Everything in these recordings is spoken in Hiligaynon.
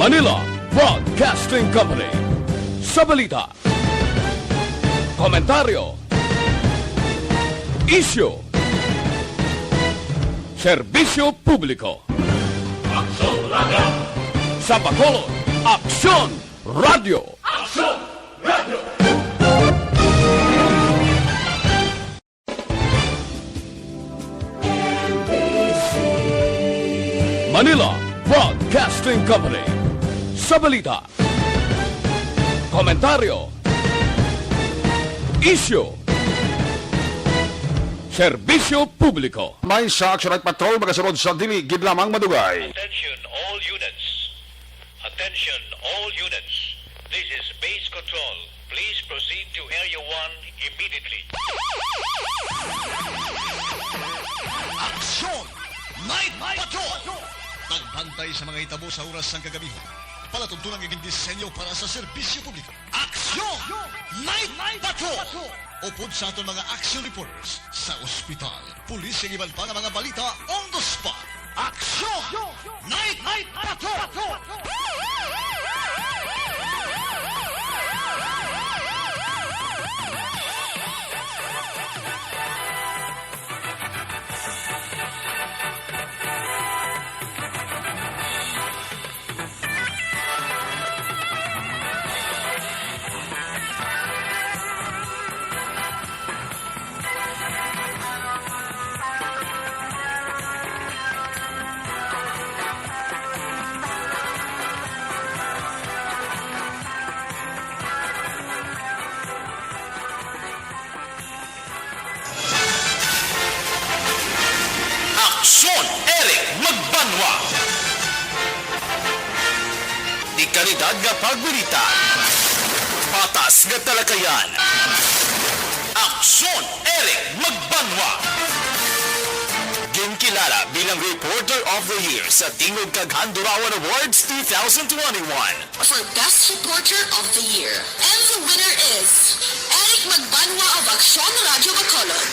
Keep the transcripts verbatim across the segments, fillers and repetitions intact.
Manila Broadcasting Company. Sa balita, komentaryo, isyu, serbisyo publiko. Aksyon Radio. Sa Bacolod, Aksyon Radio. Aksyon Radio. Manila Broadcasting Company. Sa balita, komentaryo, isyu, serbisyo publiko. May sa Action Night Patrol, magasunod sa dili gid lamang madugay. Attention all units. Attention all units. This is base control. Please proceed to Area one immediately. Aksyon Night Patrol! Pagbantay sa mga hitabo sa oras sang kagabihon. Palatuntunan nga gindisenyo para sa serbisyo publiko. Aksyon Night Patrol! Upod sa aton mga action reporters sa ospital, pulis, kag iban pa nga mga balita on the spot. Aksyon Night Patrol! Aksyon, Eric Magbanwa. Di kalidad nga pagbalita, patas nga talakayan. Aksyon, Eric Magbanwa. Ginkilala bilang Reporter of the Year sa Tingog kag Handurawan Awards two thousand twenty-one. For Best Reporter of the Year. And the winner is Eric Magbanwa of Aksyon Radio Bacolod.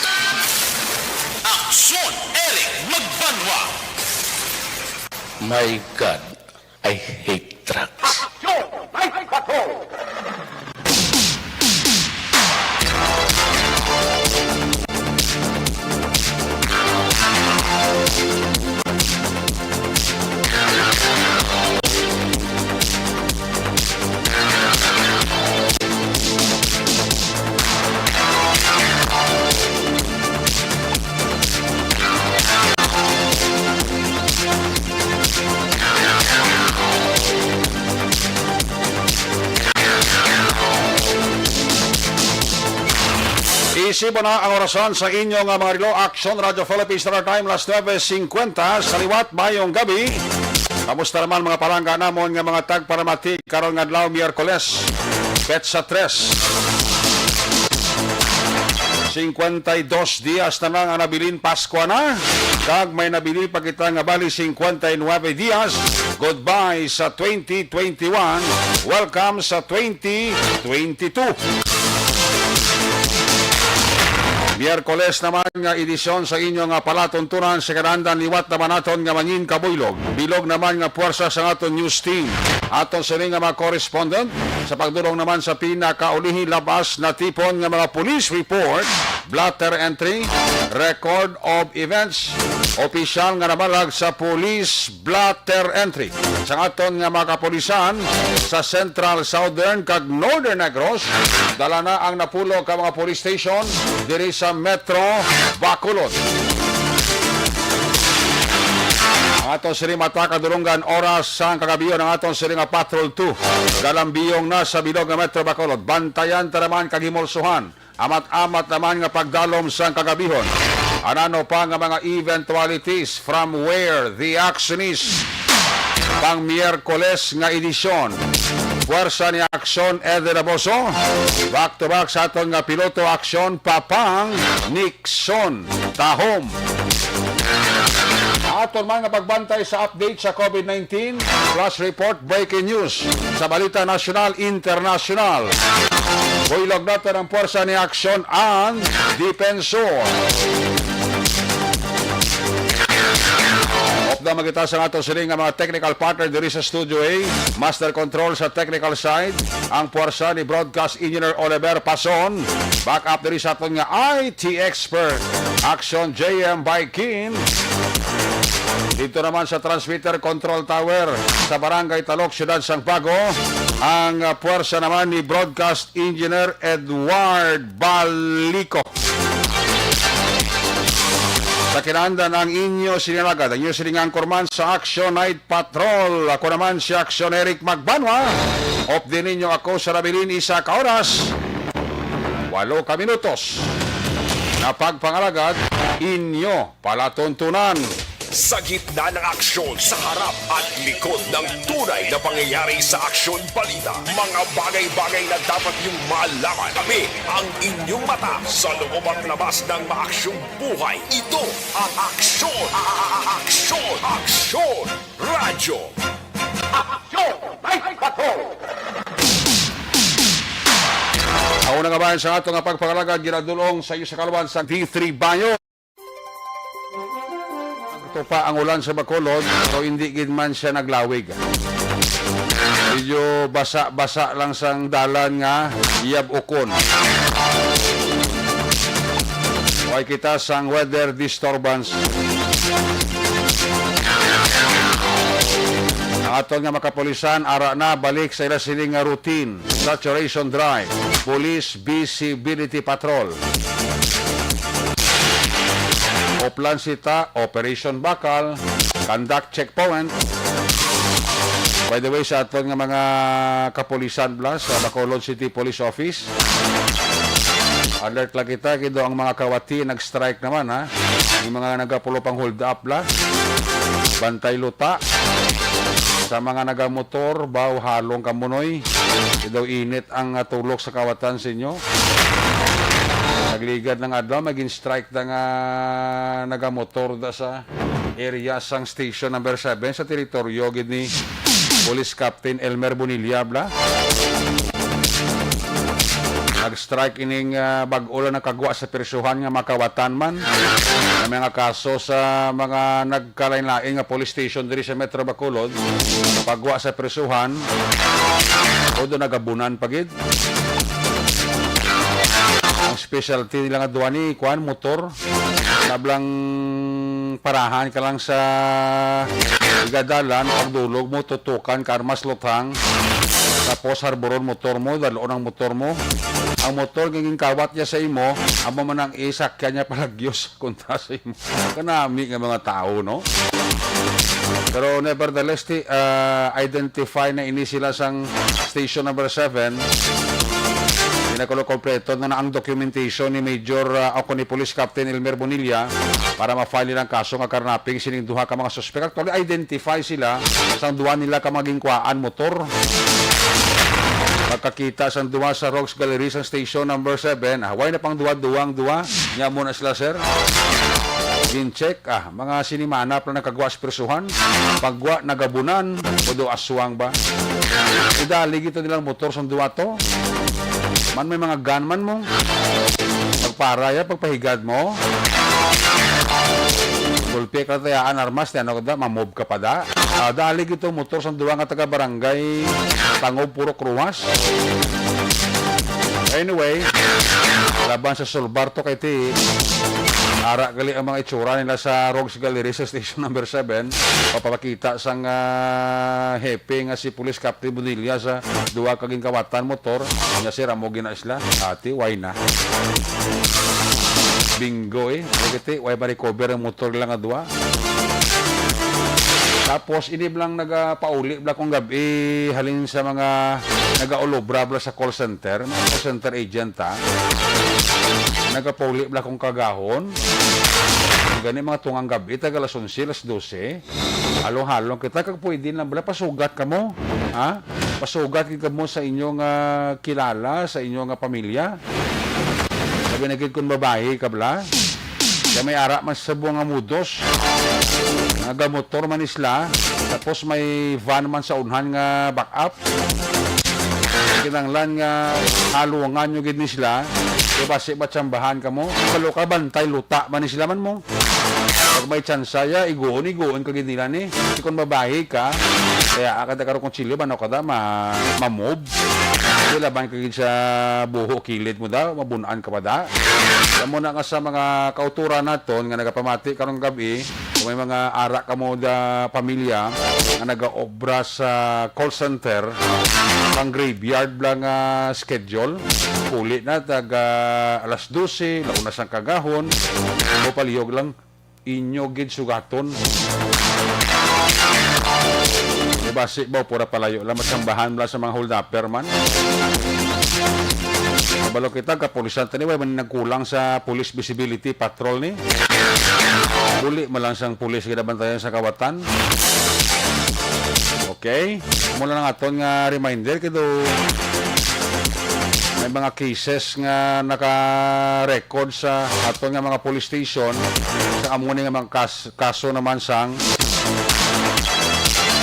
Aksyon, Eric Magbanwa. My God, I hate trucks. Aksyon, Night Patrol. Isibo na ang orasan sa inyo nga mga relo. Aksyon Radio Philippines Standard Time, las nuebe cincuenta sa liwat. Mayong gabi. Kamusta naman mga palangga namon nga mga tagparamati karon nga adlaw, Miyerkules, petsa tres? Cincuenta y dos dias na lang ang nabilin Paskwa na, kag may nabilin pa kita nga bali cincuenta y nueve dias. Goodbye sa twenty twenty-one, welcome sa twenty twenty-two. Miyerkules naman nga edisyon sa inyo nga palatuntunan sa kinaandan. Liwat naman naton nga mangin kabuylog. Bilog naman nga puwersa sa aton news team. Aton sini nga mga correspondent sa pagdulong naman sa pinakaulihi labas natipon nga mga police report, blotter entry, record of events, opisyal nga namalag sa police blotter entry sang aton nga mga kapulisan sa Central, Southern, kag Northern Negros. Dala na ang napulo ka mga police station diri sa Metro Bacolod. Ang aton sini mata kadulunggan, oras sang kagabion ang aton sini nga Patrol two. Galambiyong na sa bilog nga Metro Bacolod. Bantayan ta naman kag himulsuhan. Amat-amat naman nga pagdalom sang kagabihon. Anano pa nga mga eventualities from where the action is. Pang Miyerkules nga edisyon. Puwersa ni Aksyon Eddie Laboso. Back to back sa aton nga piloto, Aksyon Papang Nixon Tahom. Aton man nga pagbantay sa update sa COVID nineteen, flash report, breaking news sa balita nasyonal, internasyonal. Buylog naton ang puwersa ni Aksyon ang Defensor. Of Magita sa ato sini nga mga technical partner diri sa Studio A, Master Control sa technical side, ang puwersa ni Broadcast Engineer Oliver Pason, backup diri sa aton nga I T expert, Action J M by Kin. Dito naman sa transmitter control tower sa Barangay Talok, Siyudad sang Bago, ang, ah, puwersa naman ni Broadcast Engineer Edward Balico. Sa kinahanglan ang inyo sini nga alagad, ang inyo sini nga anchorman sa Action Night Patrol. Ako naman si Action Eric Magbanwa. Update ninyo ako sa nabilin isa ka oras, walo ka minutos. Na pagpangalagad, inyo palatuntunan. Sa gitna ng aksyon, sa harap at likod ng tunay na pangyayari sa Aksyon Balita, mga bagay-bagay na dapat niyong malaman. Kami ang inyong mata sa loob at labas ng maaksyong buhay. Ito ang Aksyon, a- a- a- Aksyon, Aksyon Radyo. Aksyon! Ako na kabayan sa ato nga pagpangalagad, ginadulong sa iyo sa kaluban sa D three Bayo. Ito pa ang ulan sa Bacolod, pero hindi gid man siya naglawig. Medyo basa-basa lang sang dalan nga iyab ukon. Way kita sang weather disturbance. Ang aton nga makapulisan, ara na, balik sa ila sini nga routine. Saturation drive, police visibility patrol. Oplan Sita, Operation Bakal, conduct checkpoint. By the way, sa aton nga mga kapulisan bla sa Bacolod City Police Office, alert lang kita, kido ang mga kawati nag-strike naman, ha. Yung mga nagapulo pang hold up la, bantay luta. Sa mga nagamotor, baw halong kamunoy. Kido init ang, ah, tulok sa kawatan sa inyo. Nagligad ng adlaw, may gin-strike da nga nagamotor da sa area sang station number seven sa teritoryo gid ni Police Captain Elmer Bonilla bla. Nag-strike ining, ah, bag-o lang nakagwa sa pirsuhan nga makawatan man nga mga kaso sa mga nagkalain-lain nga police station diri sa Metro Bacolod. Pagwa sa pirsuhan, although nagabunan pa gid. Ang specialty nila nga duwa ni kuan, motor. Nablang parahan ka lang sa igadalan, pagdulog mo, tutukan ka, armas luthang. Tapos harboron motor mo, dalon ang motor mo. Ang motor nga ginkawat niya sa imo, amo man ang isakyan niya palagyos kontra sa imo. Kanami nga mga tao, no? Pero nevertheless, ti, ah, identify na ini sila sang station number seven. Pinakulo kompleto na, na ang documentation ni Major, ah, ako ni Police Captain Elmer Bonilla para ma-file nilang kaso nga karnaping sining duha ka mga suspek. Actually, identify sila sang duha nila ka mga ginkwaan motor. Pagkakita sang duha sa Rogues Gallery sang station number seven, ah, way na pang duwa-duwa ang duha. Nya mo na sila, sir. Gin-check, ah, mga sinimanap na nakagwa sa pirsuhan. Pagwa, nagabunan, o do aswang ba? Idali gito nilang motor sang duwa to. Man may mga gunman mo. Pagpara ya, pagpahigad mo. Gulpi ka tayaan armas, ti ano ka da, mamob ka pa da. Ah, dali gito motor sang duwa nga taga barangay Tangob, Purok Ruas. Anyway, laban sa Sulbar to kay ti, ara gali ang mga itsura nila sa Rogues Gallery sa station number seven. Papakita sang, ah, hepe nga si Police Captain Bonilla sa duha ka ginkawatan motor. Nya, sir, amo gina sila. Ati, way na. Bingo, eh. Kay ti, way ma-recover ang motor nila nga duha. Tapos, ini lang nagapauli bla kung gabi halin sa mga nagaulobra bla sa call center, mga call center agent, ha. Nagapauli bla kung kagahon. Gani mga tungang gabi, taga alas onse, alas dose. Halong-halong kita, kag pwede lang bla, pasugat kamo. Ha? Pasugat gid kamo sa inyo nga kilala, sa inyo nga pamilya. Sabi na gid kung babayi ka bla. Kaya may ara man sa buong nga mudos. Nga gamotor man isla. Tapos may van man sa unhan nga backup. Kinanglan nga halungan nyo gid ni sila. Kay basi matsambahan kamo. Kabalo ka, bantay luta man ni sila man mo. Pag may tsansa ya, iguon, iguon ka gid nila ni. Kasi kung babayi ka, kaya ka da karong kutsilyo, bano ka da, ma-, ma-move. Di laban ka gid sa buho, kilid mo da, mabun-an ka pa da. Alam mo na nga sa mga kauturan naton nga nagapamati karong gabi, kung may mga ara kamo da pamilya nga nagaobra sa call center, pang graveyard lang nga schedule, uli na tag, ah, alas dose, launa sang kagahon, o palihog lang, inyo gid sugaton. Di ba, si Bao, pura palayo lang, matsambahan lang sa mga hold-upper man. Kabalo kita, kapulisan tani, way man nagkulang sa police visibility patrol ni. Buli man lang sang pulis ginabantayan sa kawatan. Okay? Muna lang aton nga reminder, kay do may mga cases nga naka-record sa aton nga mga police station sa amo ni nga mga kas-, kaso naman sang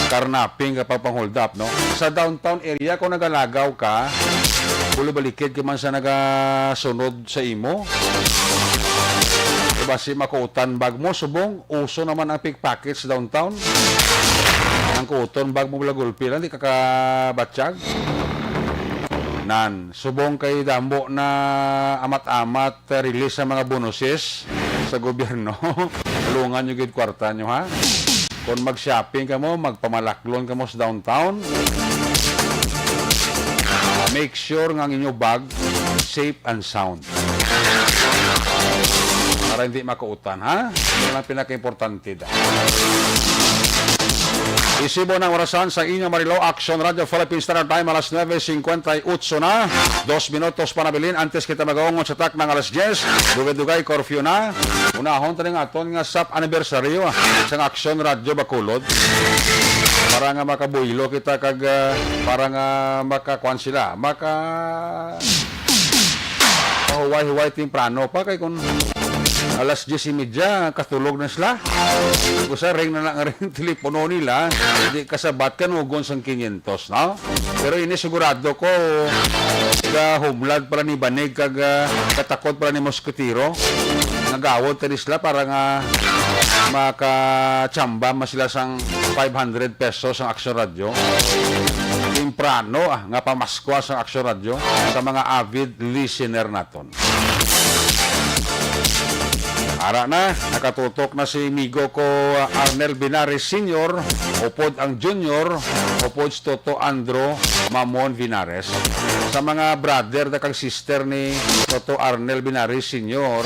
carnapping kag pang-hold up, no? Sa downtown area, kung nagalagaw ka, bulibalikid ka man sa nagasunod sa imo, e basi makuutan bag mo, subong uso naman ang pickpocket sa downtown. Ang kuuton bag mo, bulagulpi lang, di ka kabatyag. Nan, subong kay damo na amat-amat, eh, release sa mga bonuses sa gobyerno. Tulungan nyo gid kwarta nyo, ha? Kung mag-shopping kamo, magpamalaklon kamo sa downtown, make sure nga ang inyo bag safe and sound. Para hindi makautan, ha? Yan ang pinaka-importante da. Isibo na ang orasan sa inyo, Marilao. Action Radio Philippines Standard Time, alas nuebe cincuenta y ocho na. Dos minutos pa nabilin antes kita magaungon sa taknang alas diyes. Dugay-dugay, curfew na. Unahon tani nga aton nga sap anibersaryo, ah, sang Action Radio Bacolod. Para nga makabuylo kita kag, ah, para nga makakuan sila, maka pahuway-huway temprano pa, kay kung alas diyes y media, katulog na sila. Usa, ring na lang ang ring telepono nila, di kasabat ka nugon sang kinyentos, no? Pero ini sigurado ko, ga humlad pala ni banig kag, ah, katakot pala ni moskitero. Nagawod tani sila para nga makachamba man sila sang five hundred pesos ang Action Radio. Temprano, ah, nga pamaskwa sang Action Radio sa mga avid listener naton. Ara na, nakatutok na si migo ko, ah, Arnel Binares Senior, upod ang Junior, upod si Toto Andro Mamon Binares. Sa mga brother na kag sister ni Toto Arnel Binares Senior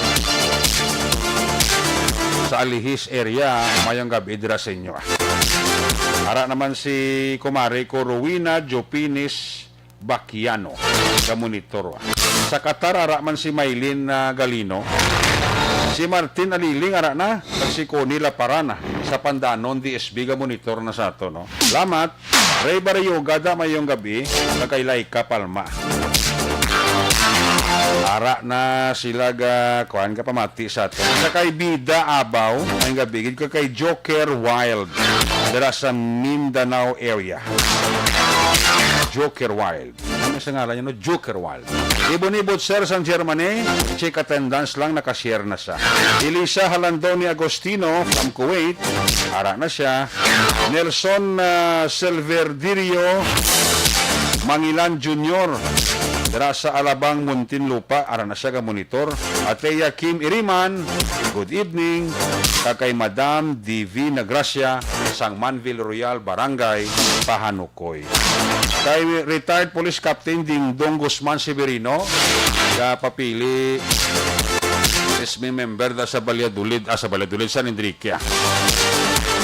sa Alihis area, mayong gabi dira sa inyo. Ara naman si kumare ko, Rowena Jopinis Baquiano, ka monitor. Sa Qatar, ara man si Maylin, ah, Galino. Si Martin Aliling, ara na. Kag si Connie Laparana, sa Pandanon, D S B, ka monitor na sa ato, no? Salamat. Ray Barayuga, da, mayong gabi. Kag kay Laika Palma. Ara na sila ga, kuan, ka pamati sa ato. Sa kay Bida Abaw, mayong gabi. Gid ko kay Joker Wild, dira sa Mindanao area. Joker Wild. Ano sa ngalan niya, no? Joker Wild. Ibon-ibot, sir, sang Germany. Check attendance lang, nakashare na sa. Elisa Halandoni Agostino from Kuwait. Ara na siya. Nelson, ah, Silverdirio Mangilan Junior. Dira sa Alabang, Muntinlupa. Ara na siya ka monitor. Ateya Kim Iriman. Good evening. Kag kay Madam Divina Gracia sang Manville Royal, Barangay Pahanok. Koy. Kay retired Police Captain Dingdong Guzman Severino, gapapili S M E member da sa Valladolid, ah, sa Valladolid, San Enrique, ah.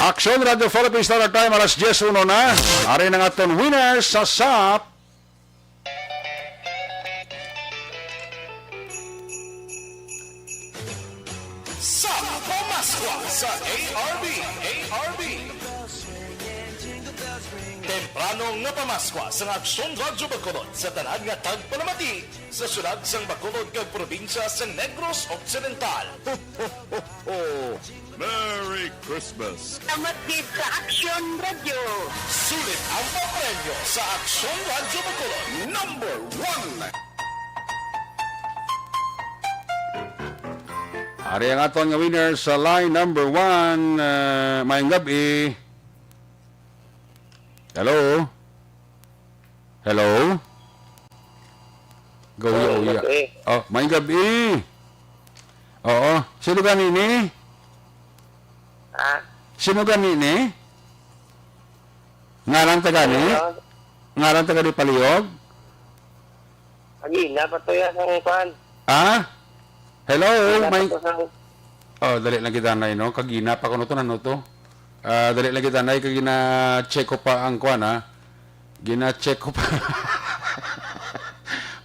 Action Radio Philippines Standard Time, alas diyes uno na. Ari na nga aton winner sa sap. Sa Pamaskwa sa A R B, A R B. Temprano nga pamaskwa sang Aksyon Radyo Bacolod sa tanan nga tagpalamati sa syudad sang Bacolod kag probinsya sang Negros Occidental. Ho, ho, ho, ho! Merry Christmas! Salamat gid sa Aksyon Radyo. Sulit ang papremyo sa Aksyon Radyo Bacolod number one. Ari ang aton nga winner sa line number one. Ah, maayong gabi. Hello? Hello? Gawya-uya. Maayong gabi. Oh, maayong gabi. Oo. Sino gani ni? Ha? Sino gani ni? Ngalan ta gani? Hello? Ngalan ta gani palihog? Agi na pa to ya sang kwan. Ah? Hello, Agi na may pa to sang Oh, dali lang kita, Nay, no? Kagina pa kuno to, nano to? Ah, dali lang kita, Nay, kay gina-check ko pa ang kwan, ha? Gina-check ko pa.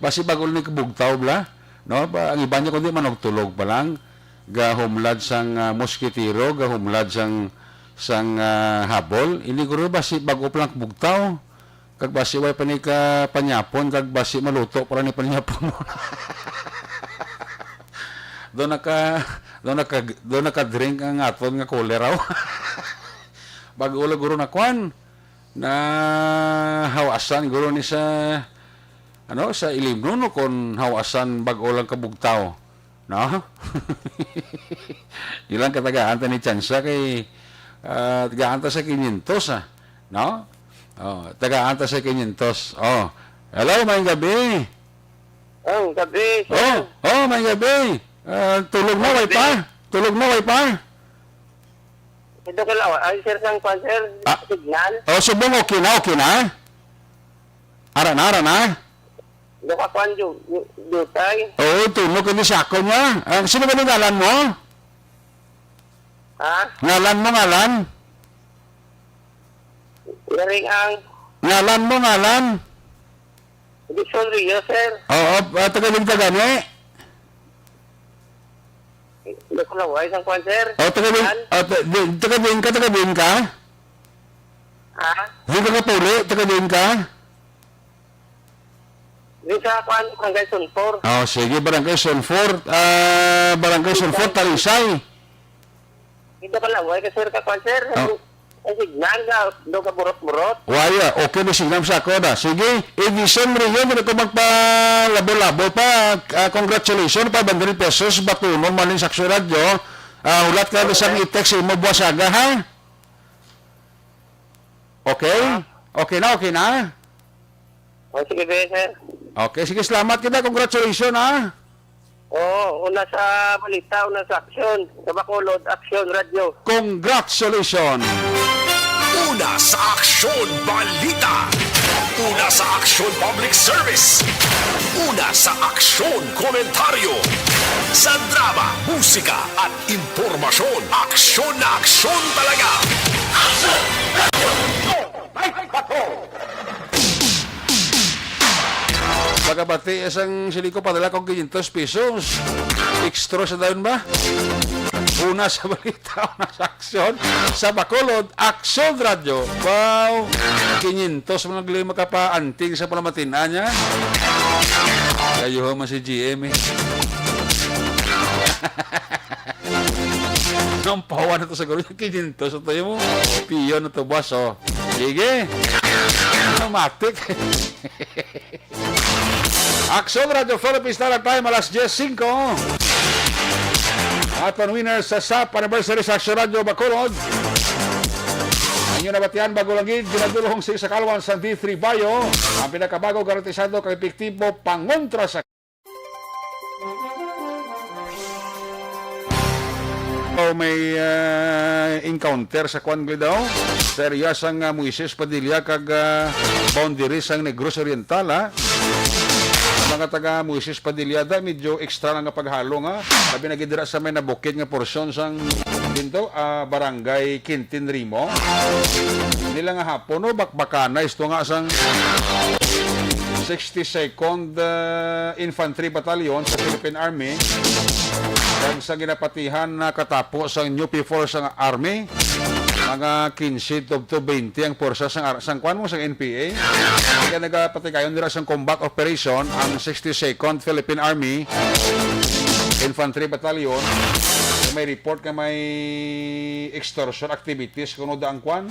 Basi bag-o ni kabugtaw, bla? No? Ba, ang iban niya kundi manugtulog pa lang. Gahumlad sang, ah, moskitero, gahumlad sang, sang, ah, habol. Ini guro basi bag-o pa lang kabugtaw. Kag basi way pa ni ka panyapon, kag basi maluto pa lang ni panyapon mo. Do naka, do naka, do naka-drink ang aton nga cooler, aw. Bag-o lang guro na kwan. Na hawasan guro ni sa, ano, sa ilimnon, no, kon hawasan bag-o lang kabugtaw. No? Ilang katagaan ta ni tsansa kay, ah, tagaan ta sa kinyentos, ah. No? Oh, tagaan ta sa kinyentos. Oh. Hello, maayong gabi. Oh, gabi, sir. Oh, oh, maayong gabi. Ah, tulog na, way pa? Tulog na, way pa? Ito ka lang, ay, sir, sang kwan, sir. Ah. Signal. Oh, subong okay na, okay na? Ara na, ara na? Nakakuan ju-, ju-, jutay. Oo, tunog ka ni sa ako niya. Ang sino ba ni ngalan mo? Ha? Ngalan mo, ngalan? Garing ang Ngalan mo, ngalan? Dixon Rio, sir. Oo, ah, taga din ka gani? Hindi ko naway sang kwan, sir. Oh, taga din, An? Oh, ta-, di, taga din ka, taga din ka? Ha? Di ka kapuli, taga din ka? Di sa kwan, Barangay Sunfor. Oh, sige, Barangay Sunfor. Ah, Barangay Sunfor, Talisay. Hindi ka lang, wala ka, sir, ka kwan, sir. Oh. Ang signal nga, do ka burot-burot. Waya, okay ni signal sa ako na. Sige, Edison Rio, dili ko magpalabo-labo pa. Ah, congratulations, five hundred pesos, batunon man sa Aksyon Radyo. Ah, hulat ka na sang i-text sa imo buwas aga, ha? Okay? Ah. Okay na, okay na? Oh, sige, be, sir. Okay, sige, salamat kita. Congratulations, ha? Oo, una sa balita, una sa aksyon. Sa Bacolod, Aksyon Radyo. Congratulations! Una sa aksyon, balita. Una sa aksyon, public service. Una sa aksyon, komentaryo. Sa drama, musika, at impormasyon, aksyon na aksyon talaga. Aksyon! Radyo! Ay, bato! Pagkabati, isang siling ko, padala kong quinientos pesos. Extra sa dayon ba? Una sa balita, una sa aksyon. Sa Bacolod, Aksyon Radyo. Wow! Quinientos mo nagli makapaanting sa palamatinahan niya. Kayo man si G M eh. Ang pawa na to sa garo, quinientos na tayo mo. Piyon na to, boss, oh. Sige. Automatic. Aksyon Radyo Philippines, Standard Time, alas diyes singko. At pan winner sa sap anniversary sa Aksyon Radyo Bacolod. Ang inyo nabatian, bago lang gid, ginadulong sa isa kalwan sa D three Bayo. Ang pinakabago, garantisado, kag epektibo, pangontra sa O may, ah, encounter sa kwan gali daw. Sa area sang, ah, Moises Padilla kag, ah, boundary sang Negros Oriental, ha. Mga taga Moises Padilla da, medyo extra lang nga paghalong, ha. Labi na gid dira sa may nabukid nga porsyon sang dinto, ah, Barangay Quintin Rimo. Nila nga hapon, no, bakbakanay, isto nga sang sixty-second, ah, Infantry Battalion sa Philippine Army, kag sa ginapatihan na katapo sa New P four sa Army, mga quince to, to twenty ang pwersa sang ar-, sang kwan mo, sang N P A. Kaya nagapatigayon nila sang combat operation ang sixty-second Philippine Army Infantry Battalion. May report nga may extortion activities kuno da ang kwan,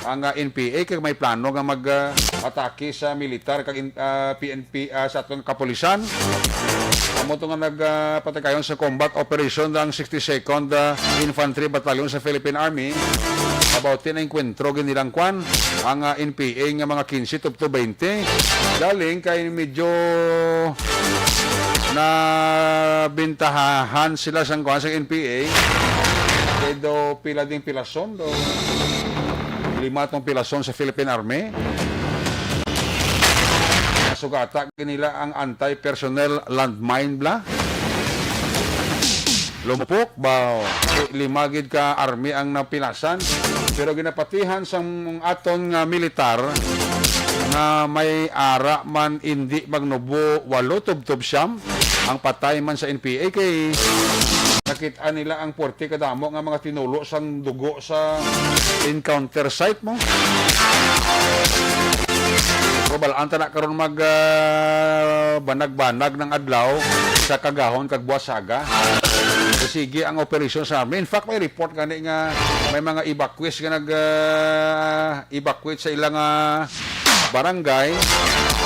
ang, ah, N P A, kag may plano nga mag, ah, atake sa militar kag in-, ah, P N P, ah, sa atong kapulisan. Amo to nga nag, ah, patikayon sa combat operation ang sixty-second, ah, Infantry Battalion sa Philippine Army. About ten enkwentro gid nilang kwan ang, ah, N P A nga mga quince tubtob twenty. Galing kay medyo nabintahan sila sang kwan sa N P A. Kay do pila ding pilason, do lima tong pilason sa Philippine Army. Nasugata gid nila ang anti-personnel landmine bala. Lumpok ba? Lima gid ka army ang napilasan. Pero ginapatihan sang aton nga militar nga may ara man indi magnubo walo tubtob siyam ang patay man sa N P A kay nakit-an nila ang puwerte kadamo nga mga tinulo sang dugo sa encounter site mo. Pero bal-an ta na karon mag, ah, banag-banag ng adlaw sa kagahon kag buwas saga. So, sige ang operasyon sa army. In fact, may report gani nga may mga evacuees nga nag, ah, evacuate sa ilang, ah, barangay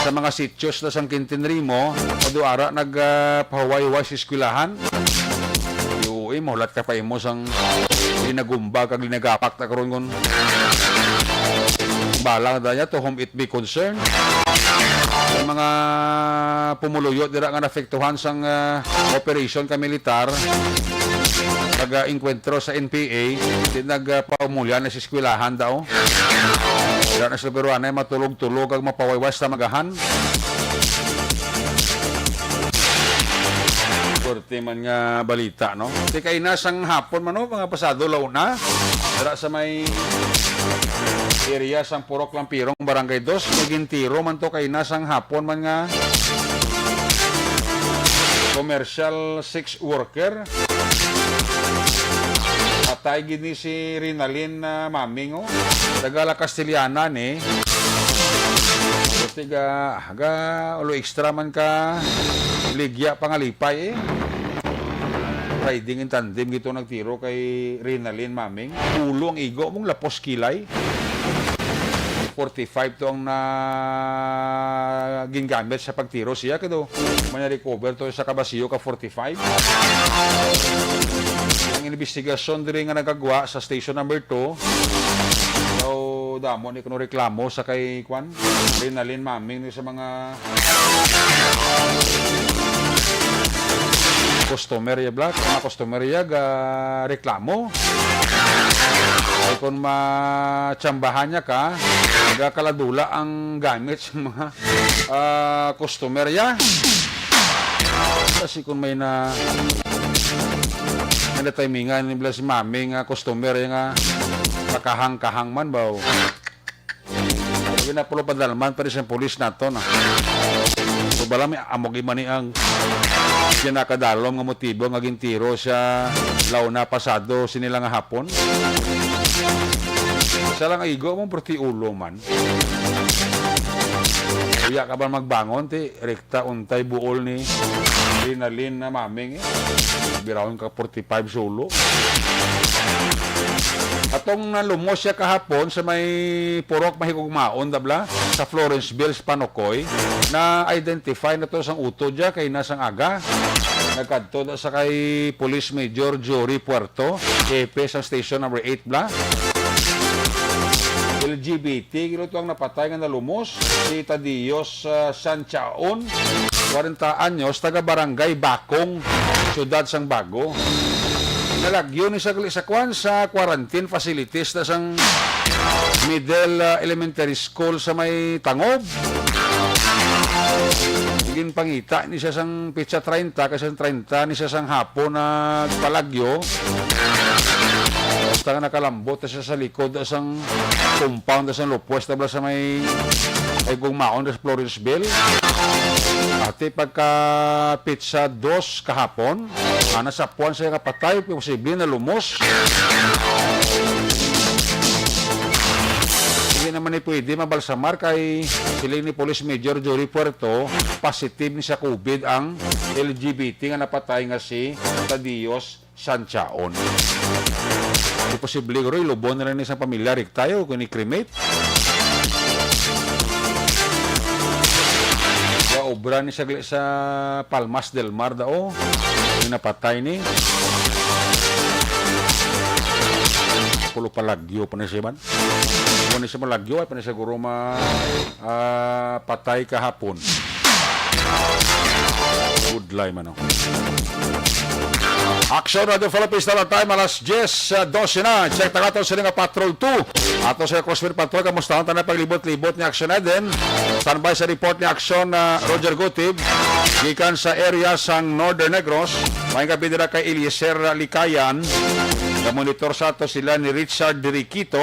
sa mga sityos na sang Quintin Rimo, o do ara nag, ah, pahuway-huway sa eskwelahan. Uy, mahulat ka pa imo sang linagumba kag linagapak ta karon kon bala da niya to whom it may concern. Ang mga pumuluyo dira nga naapektuhan sang, ah, operasyon ka militar, pag, ah, engkwentro sa N P A, di nagpaumulya na sa eskwelahan daw. Dira na sila pero anay matulog-tulog kag mapawaywas na magahan. Korte man nga balita, no? Di kay na sang hapon man, no? Mga pasado law na. Dira sa may area sang Purok Lampirong, Barangay Dos, may gintiro man to kay na sang hapon man nga commercial sex worker. Patay gid ni si Rinalyn, ah, Maming, oh. Taga La Castellana ni. Tiga, aga, ulo extra man ka. Ligya pangalipay, eh. Riding in tandem gito nagtiro kay Rinalyn Maming. Ulo ang igo mong lapos kilay. Forty-five to ang na gingamit sa pagtiro siya, kado may na-recover to sa kabasiyo ka forty-five. Ang investigasyon diri nga nagagwa sa station number two, daw damo ni kuno reklamo sa kay kwan, Rinalyn Maming ni sa mga customer ya, Black, mga customer ya ga reklamo. Ay, kung matsambahan niya ka, nagakaladula ang gamit sa mga, ah, customer ya. Kasi kung may na, may natimingan ni bala si Mami nga customer ya nga makahang-kahang man ba, oh. Sabi na, pulo padalman pa rin sa pulis nato na. So, bala may amo gid man ni ang ginakadalom nga motibo nga gintiro sa law na pasado sini lang nga hapon. Sa lang igo mo, perti ulo man. Uya ka ba magbangon, ti? Rekta untay buol ni Rinalyn na Maming, eh. Birawon ka forty-five sulo. Atong nalumos siya kahapon sa may Purok Mahigugmaon, dabla, sa Florenceville, sa Panukoy, na-identify na to sang utod dya kay nasang aga. Nagkadto na sa kay Police Major Jory Puerto, hepe sang Station Number eight, bla. L G B T, gilo to ang napatay nga nalumos, si Tadios, ah, Sanchaon, kwarenta anyos, taga Barangay Bakong, Siyudad sang Bago. Nalagyo ni sa, sa kwan, sa quarantine facilities na sang Middle, ah, Elementary School sa may Tangob. Ginpangita ni siya sang pitsa treinta, kay sang treinta ni siya sang hapon nagpalagyo. Basta nga nakalambot na siya sa likod sang compound sang Lopez, tabla sa may, may gugmaon sa Florenceville. Ati pagka pitsa dos kahapon, ah, nasapuan siya nga patay, posible na lumos. Hindi naman ni pwede mabalsamar kay siling ni Police Major Jory Puerto, positive ni sa COVID ang L G B T nga napatay nga si Tadios Sanchaon. Di posible, guro, ilubon na lang ni sa pamilya, rik tayo, kung i-cremate. Wow, Sobra ni sa, sa Palmas del Mar daw. Yung napatay ni. Pulo palagyo pa na siya man. Kung ni siya malagyo, ay pa na siguro ma, ah, patay kahapon. Budlay man, oh. Action Radio Philippines, Standard Time, alas diyes, ah, dose na. Check na ato sila nga Patrol two. Ato sa Crossfire Patrol, kamusta ang tanan paglibot-libot ni Action Eden? Standby sa report ni Action, ah, Roger Gutib. Gikan sa area sang Northern Negros, may gabi dira kay Eliezer Likayan. Namonitor sa ato sila ni Richard Diriquito.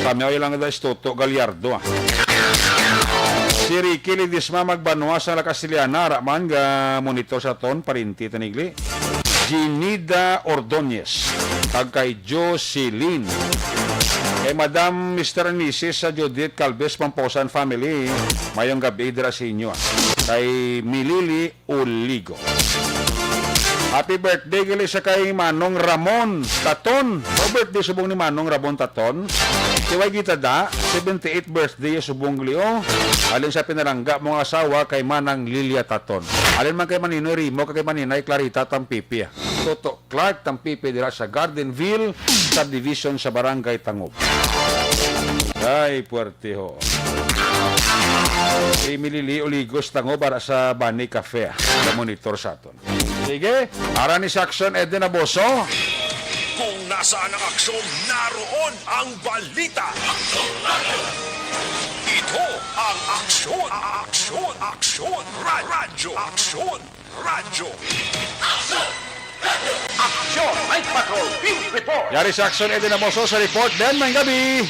Kami ay lang da Toto Gallardo, ah. Si Ricky Ledesma magbanwa sa La Castellana, ara man ga monitor sa ton, parinti tanigli. Ginida Ordonez, kag kay Jocelyn. Kay Madam, Mister and Missus sa Judith Calves Pomposan family, mayong gabi dira sa inyo. Kay Milili Oligo. Happy birthday gali sa kay Manong Ramon Taton. O, birthday subong ni Manong Ramon Taton. Tiway kita da, seventy-eight birthday subong gali, oh. Alin sa pinalangga mo nga asawa kay Manang Lilia Taton. Alin man kay Maninoy Rimo, kay Maninay Clarita Tampipi, ah. Toto Clark Tampipi dira sa Gardenville Subdivision sa Barangay Tangob. Ay, puwerte ho. Si Milili Oligos Tangob para sa Bani Cafe, ah. Monitor sa aton. Sige, ara ni si Action Eden Aboso. Kung nasaan ang aksyon, naroon ang balita. Ito ang Aksyon, Aksyon, Aksyon, Ra-, Radyo, Aksyon, Radyo. Aksyon, Night Patrol, Field Report. Yari si Action Eden Aboso sa report. Den, may gabi.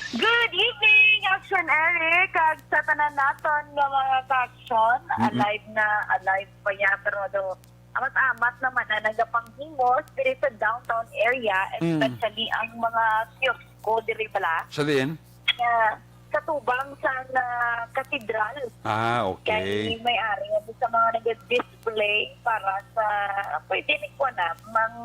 Good evening, Action Eric, kag sa tanan naton nga mga ka-action. Mm-mm. Alive na, alive pa ya, pero do, amat-amat naman ang nagapanghimos diri sa downtown area, mm, especially ang mga kiosko diri bala. Sa diin? Nga, sa tubang sa, ah, katedral. Ah, okay. Kay may ari nga sa mga nag-display para sa, pwede ni kuwan na, mang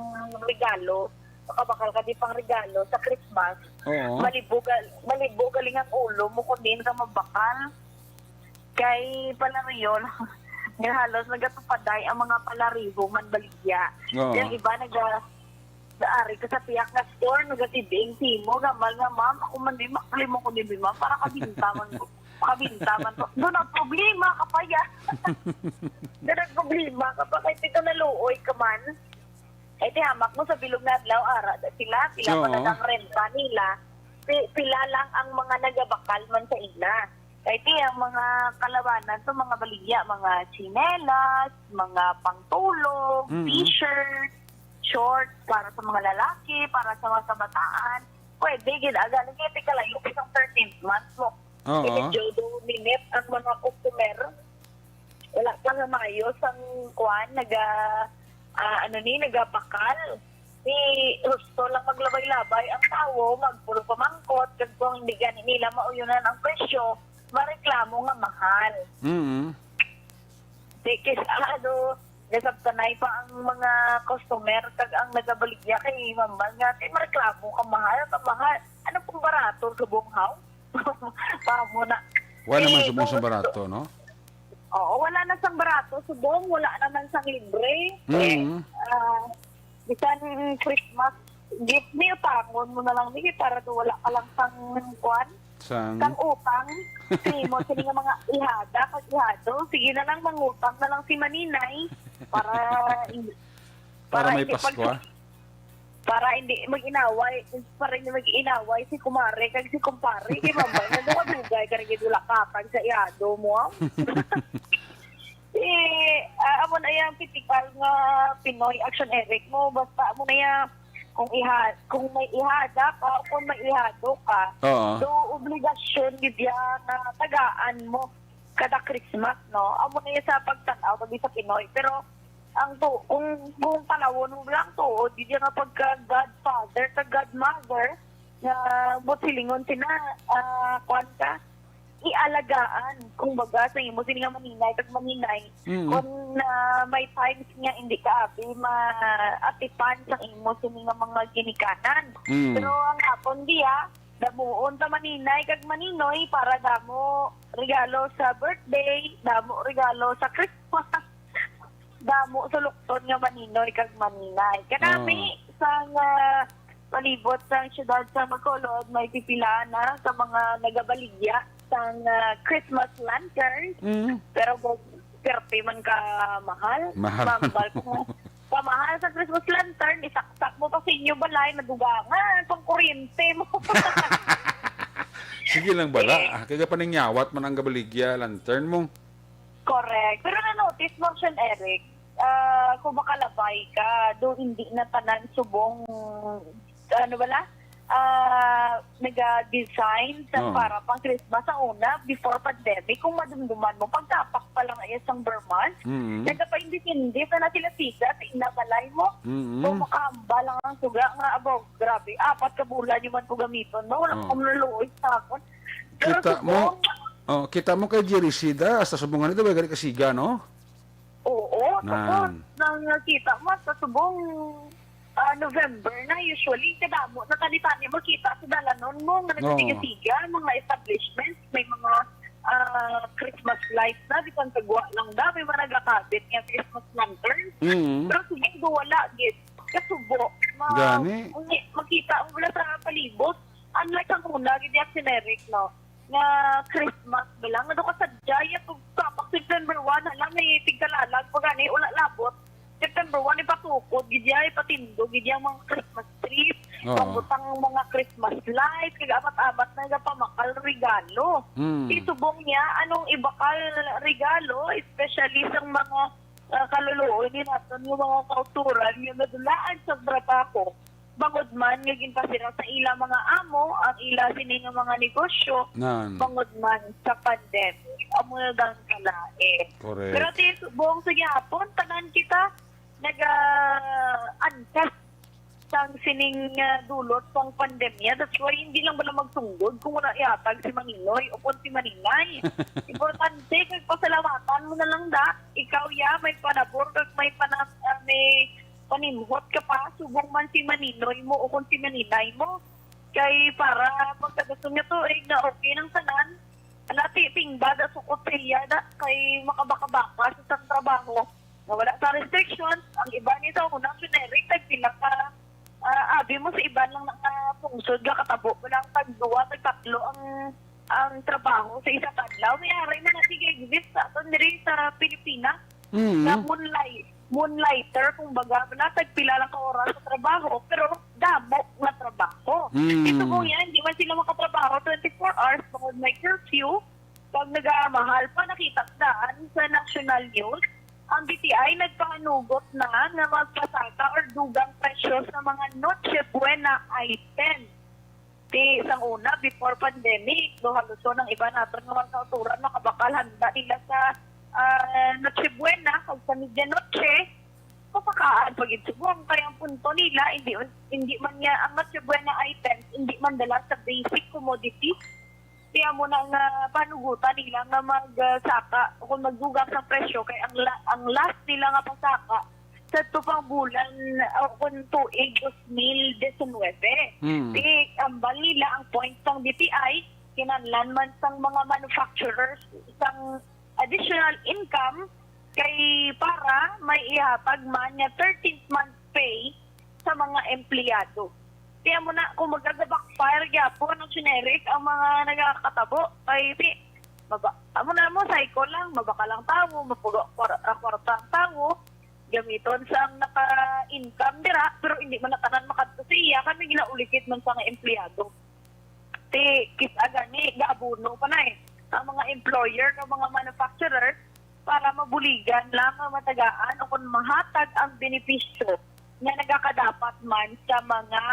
regalo. Makabakal ka di pang regalo sa Christmas. Oo. Malibog, malibog galing ang ulo mo kung diin ka mabakal. Kay palaryo lang. Nga halos nagatupaday ang mga palariho man baligya. Oo. Yung iba naga-, naari ka sa piyak nga store, nagatibing simo, gamal nga, "Ma'am, ako man di, makli mo ko ni, ma'am, para kabinta man ko." Kabinta man ko. Doon ang problema ka pa, ya. Doon ang problema ka pa, kay ito naluoy ka man. Kay ti hamak mo sa bilog nga adlaw, ara da sila, pila pa na, oo, lang renta nila, pi-, pila lang ang mga nagabakal man sa ila. Kay ti ang mga kalawanan to, mga baligya, mga tsinelas, mga pangtulog, mm, t-shirt, shorts para sa mga lalaki, para sa mga kabataan. Pwede gid, aga lagi ti kalayo isang thirteenth month mo. Oo. Medyo do minute ang mga customer. Wala pa nga maayo sang kuan, naga, ah, ano ni, nagabakal. Di husto lang maglabay-labay ang tawo, magpuro pamangkot, kag kung hindi gani nila mauyonan ang presyo, mareklamo nga mahal. Mm. Di kis-, ano, nasabtanay pa ang mga customer, kag ang nagabaligya kay mambal nga, "Ti, mareklamo ka, mahal, ka mahal. Ano pong barato subong haw?" Pamo na. Wala naman, eh, subong sa barato, no? Oo, wala na sang barato subong, wala naman sang libre. Mm. Eh, ah, bisan Christmas gift, ni utangon mo na lang ni para do wala ka lang sang kuan, sang, sang utang. Simo, sini nga mga ihada, pag ihado, sige na lang, mangutang na lang si Maninay para, para, para may hindi pag-, Pasko, ah. Para hindi mag-inaway, para hindi mag-inaway si kumare kag si kumpare. Kay mabay na, duha dugay ka nagidulakatan sa iyado mo, ah. Eh, ah, amo na yang tipikal nga Pinoy action, Eric, mo. Basta amo na yang kung iha-, kung may ihada ka o kung may ihado ka, oo, so, obligasyon gid yan na tagaan mo kada Christmas, no? Amo na yan sa pagtan-aw, pag sa Pinoy. Pero ang tu-, kung, kung tanawon mo lang, tuod gid yan nga pagka-godfather, ka-godmother, nga buot silingon sina, ah, kuwan ka, ialagaan, kumbaga, sa imo sini nga maninay kag maninay. Mm. Kung, ah, may times nga hindi ka abi maatipan sa imo sini nga mga ginikanan. Mm. Pero ang akon diya, Damuon ta maninay kag maninoy para damo regalo sa birthday, damo regalo sa Christmas, damo sulukton nga maninoy kag maninay. Kanami sang, ah, palibot sang siyudad sa Bacolod, may pipila na sa mga nagabaligya sang, ah, Christmas lantern. Mm. Pero kung perte man ka mahal, mahal. Mambal ko nga, pamahal sa Christmas lantern, isaksak mo pa sa inyo balay, nadugangan pang kuryente mo. Sige lang bala. Eh. Ah, kaya paningyawat man ang gabaligya, lantern mo. Correct. Pero na-notice mo, Sean Eric, ah, kung makalabay ka, do hindi na tanan subong, ano bala? Ah, naga-design sa, oh, para pang Christmas sa una, before pandemic, kung madumduman mo, pagkapak pa lang iya sang Vermont, mm, nagapaindis-indis na na sila siga sa ila balay mo. Mm. Kung makahamba lang ang suga nga, abaw, grabe, apat ka bulan yung man ko gamiton, no? Wala, oh, ko maluoy sa akon. Pero kita mo, subong, oh, kita mo kay Jerry Sida, hasta subong nga nito, may gani kasiga, no? Oo, nan. Tapos, nang nakita mo, sa subong, ah, November na, usually, kadamo na tani-tani makita sa dalanon mo, nga, oo, nagasiga-siga, mga establishment, may mga, ah, Christmas lights na, bisan kagwa lang da, may mga nagakabit nga Christmas lantern. Mm. Pero subong do wala, gid. Kasubo, ma-, gani, uni-, makita mo wala sa palibot. Unlike ang una, gid yung generic, no? Nga Christmas ba lang? Ano ka sa Jaya? Pag kapak September one, hala, may tigkalalag pa gani, wala labot. September one, ipatukod, gid ya, ipatindog, gid ya ang mga Christmas trees, oo, pangbutang ang mga Christmas lights, kag amat-amat na nga pamakal regalo. Mm. Isubong niya, anong ibakal regalo, especially sa mga, ah, kaluluoy ni naton nga mga kauturan nga nadulaan sa trabaho. Bangod man nga ginpasira sa ila mga amo ang ila sini nga mga negosyo, nan, bangod man sa pandemic. Amo na lang kalain. Correct. Pero ti subong sa gihapon, tanan kita naga-antas sang sining, ah, dulot sang pandemya. That's why hindi lang bala magsunggod kung wala ihatag si Maninoy o kung si Maninay. Importante kag pasalamatan mo na lang da. Ikaw ya may panabor kag may pana-, ah, may panimhot ka pa, subong man si Maninoy mo o kung si Maninay mo. Kay para pagkadason nga tuig na okay nang tanan, ala, ti-, tingba da sukot sa iya da, kay makabaka-baka sa sang trabaho. Nga wala sa restrictions, ang iba ni sa unang generic, tagpila ka, ah, abi mo sa iban lang nakapungsod nga katabo, wala ang tagduwa, tagtatlo ang, ang trabaho sa isa ka adlaw. May aray na nag-exist sa aton diri sa Pilipinas. Mm. Nga moonlight, moonlighter, kung baga, wala tagpila lang ka oras sa trabaho, pero damo nga trabaho. Mm. Ito mo yan, di man sila makatrabaho twenty-four hours bangod may curfew. Pag nagamahal pa, nakita daan sa national news, ang D T I nagpanganugot na nga magpasaka or dugang presyo sa mga Noche Buena items. Ti sang una, before pandemic, no, haluson ang iba naton nga mga kauturan, makabakal handa nila sa, ah, Noche Buena kag sa Medianoche, pasakaan pa gid subong. Kay ang punto nila, hindi, hindi man niya ang Noche Buena items, hindi man dala sa basic commodity. Kaya mo na nga panugutan nila nga mag, ah, saka o kung magdugang sa presyo, kay ang la-, ang last nila nga pasaka sa tupang bulan, ah, kung tuig dos mil diecinuebe. Hmm. Di, ambal nila ang point sang D T I, kinahanglan man sang mga manufacturers sang additional income kay para may ihatag man nga thirteenth month pay sa mga empleyado. Kaya mo na, kung magagabackfire gyapon ang generic ang mga nagakatabo, kay di, maba-, amo na mo, cycle lang, mabaka lang tawo, mapulo kwar-, ah, kwarta ang tawo, gamiton sa ang naka-income dira, pero hindi man na tanan makadto sa iya, kami ginaulikid man sa nga empleyado. Ti, kita gani, gaabuno pa na eh. Ang mga employer o mga manufacturer, para mabuligan lang nga matagaan o kung mahatag ang benepisyo nga nagakadapat man sa mga,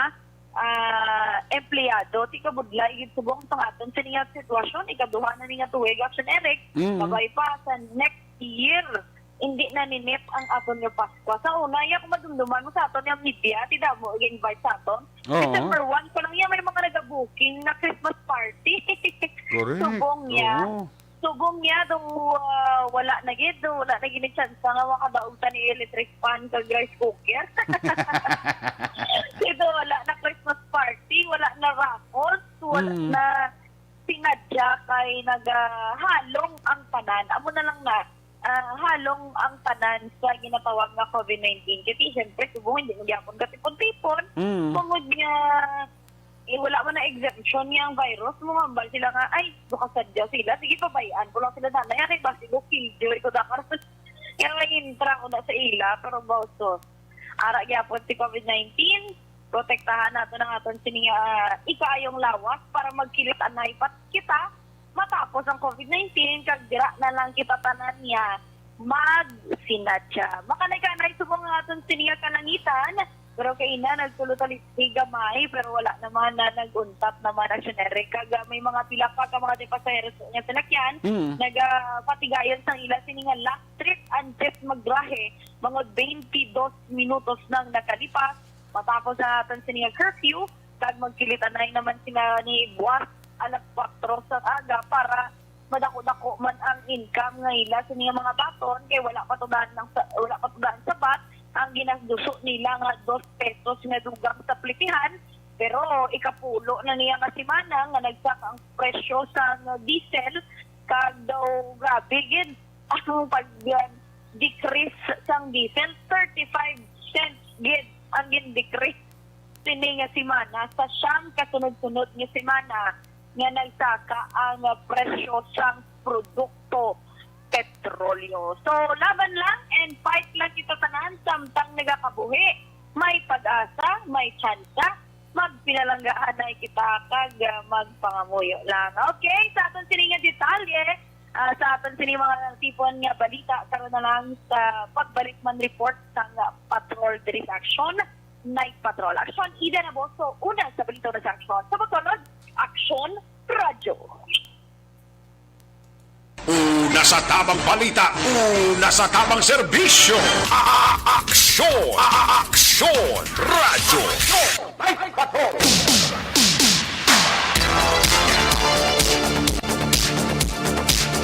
ah, empleyado. Ti kabudlay gid subong sa aton sini nga sitwasyon, ikaduha na ni nga tuig, Action Eric, mm, kabay pa sa next year, hindi na ninit ang aton nga Paskwa. Sa una, iya kung madumduman mo sa aton nga media, ti damo ig-invite sa aton. Oo. December one pa lang iya, may mga nagabuking na Christmas party. Correct. Subong niya. Oo. Subong niya, do, ah, wala na gid, do, wala na gid ni chance nga makadaog ta ni electric fan kag rice cooker. Ito, wala na Christmas party, wala na raffles, wala Mm. Na sinadya kay nagahalong ang tanan. Amo na lang na, ah, halong ang tanan sa ginatawag nga COVID nineteen. Kasi siyempre, subong, hindi mo gyapon katipon-tipon. Mm. Tungod nga, eh, wala man na exemption nga ang virus, mo hambal sila nga, "Ay, bukas sadya sila. Sige, pabayaan ko lang sila, nanay. Ari ba, sigo, killjoy ko na karon." Kaya may intra ko na sa ila, pero bawsos. Ara gyapon si COVID nineteen, protektahan nato ang aton sini nga, ah, ikaayong lawas para magkilit anay pa kita matapos ang COVID nineteen, kag dira na lang kita tanan niya magsinadya. Makanay-kanay subong ang aton sini nga kalangitan, pero kay na nagtulo ta litri gamay, pero wala naman na nag-untat naman ang scenery. Kag, ah, may mga pila pa ka mga di pasahero sa inyong salakyan, Mm. nagapatigayon sang ila sini nga last trip antes magbiyahe, mga twenty-dos minutos nang nakalipas, matapos ang aton sini nga curfew, kag magkilit anay naman sila ni buwas alas kuwatro sa aga para madako-dako man ang income nga ila sini nga mga baton, kay wala pa to daan ng sa, wala pa to daan sabat ang ginasduso nila nga dos pesos nga dugang sa plitihan, pero ikapulo na niya nga semana nga nagsaka ang presyo sa diesel, kag daw grabe gid ang pag, um, decrease sang diesel, thirty-five cents gid ang gin-decrease sini nga semana sa siyam kasunod-sunod nga semana nga nagsaka ang, uh, presyo sang produkto petrolyo. So, laban lang and fight lang kita tanan samtang nagakabuhi. May pag-asa, may tsansa, magpinalanggaanay kita kag, uh, magpangamuyo lang. Okay, sa aton sini nga detalye, ah, sa aton sini mga tipon nga balita, karon na lang sa pagbalik man report sang, ah, patrol diri sa aksyon, Night Patrol. Aksyon, Ida Naboso, una sa balita, una sa aksyon. Sa Bacolod, Aksyon Radyo. Una sa tabang balita, una sa tabang serbisyo. A-, a-, aksyon, a-, aksyon, radyo.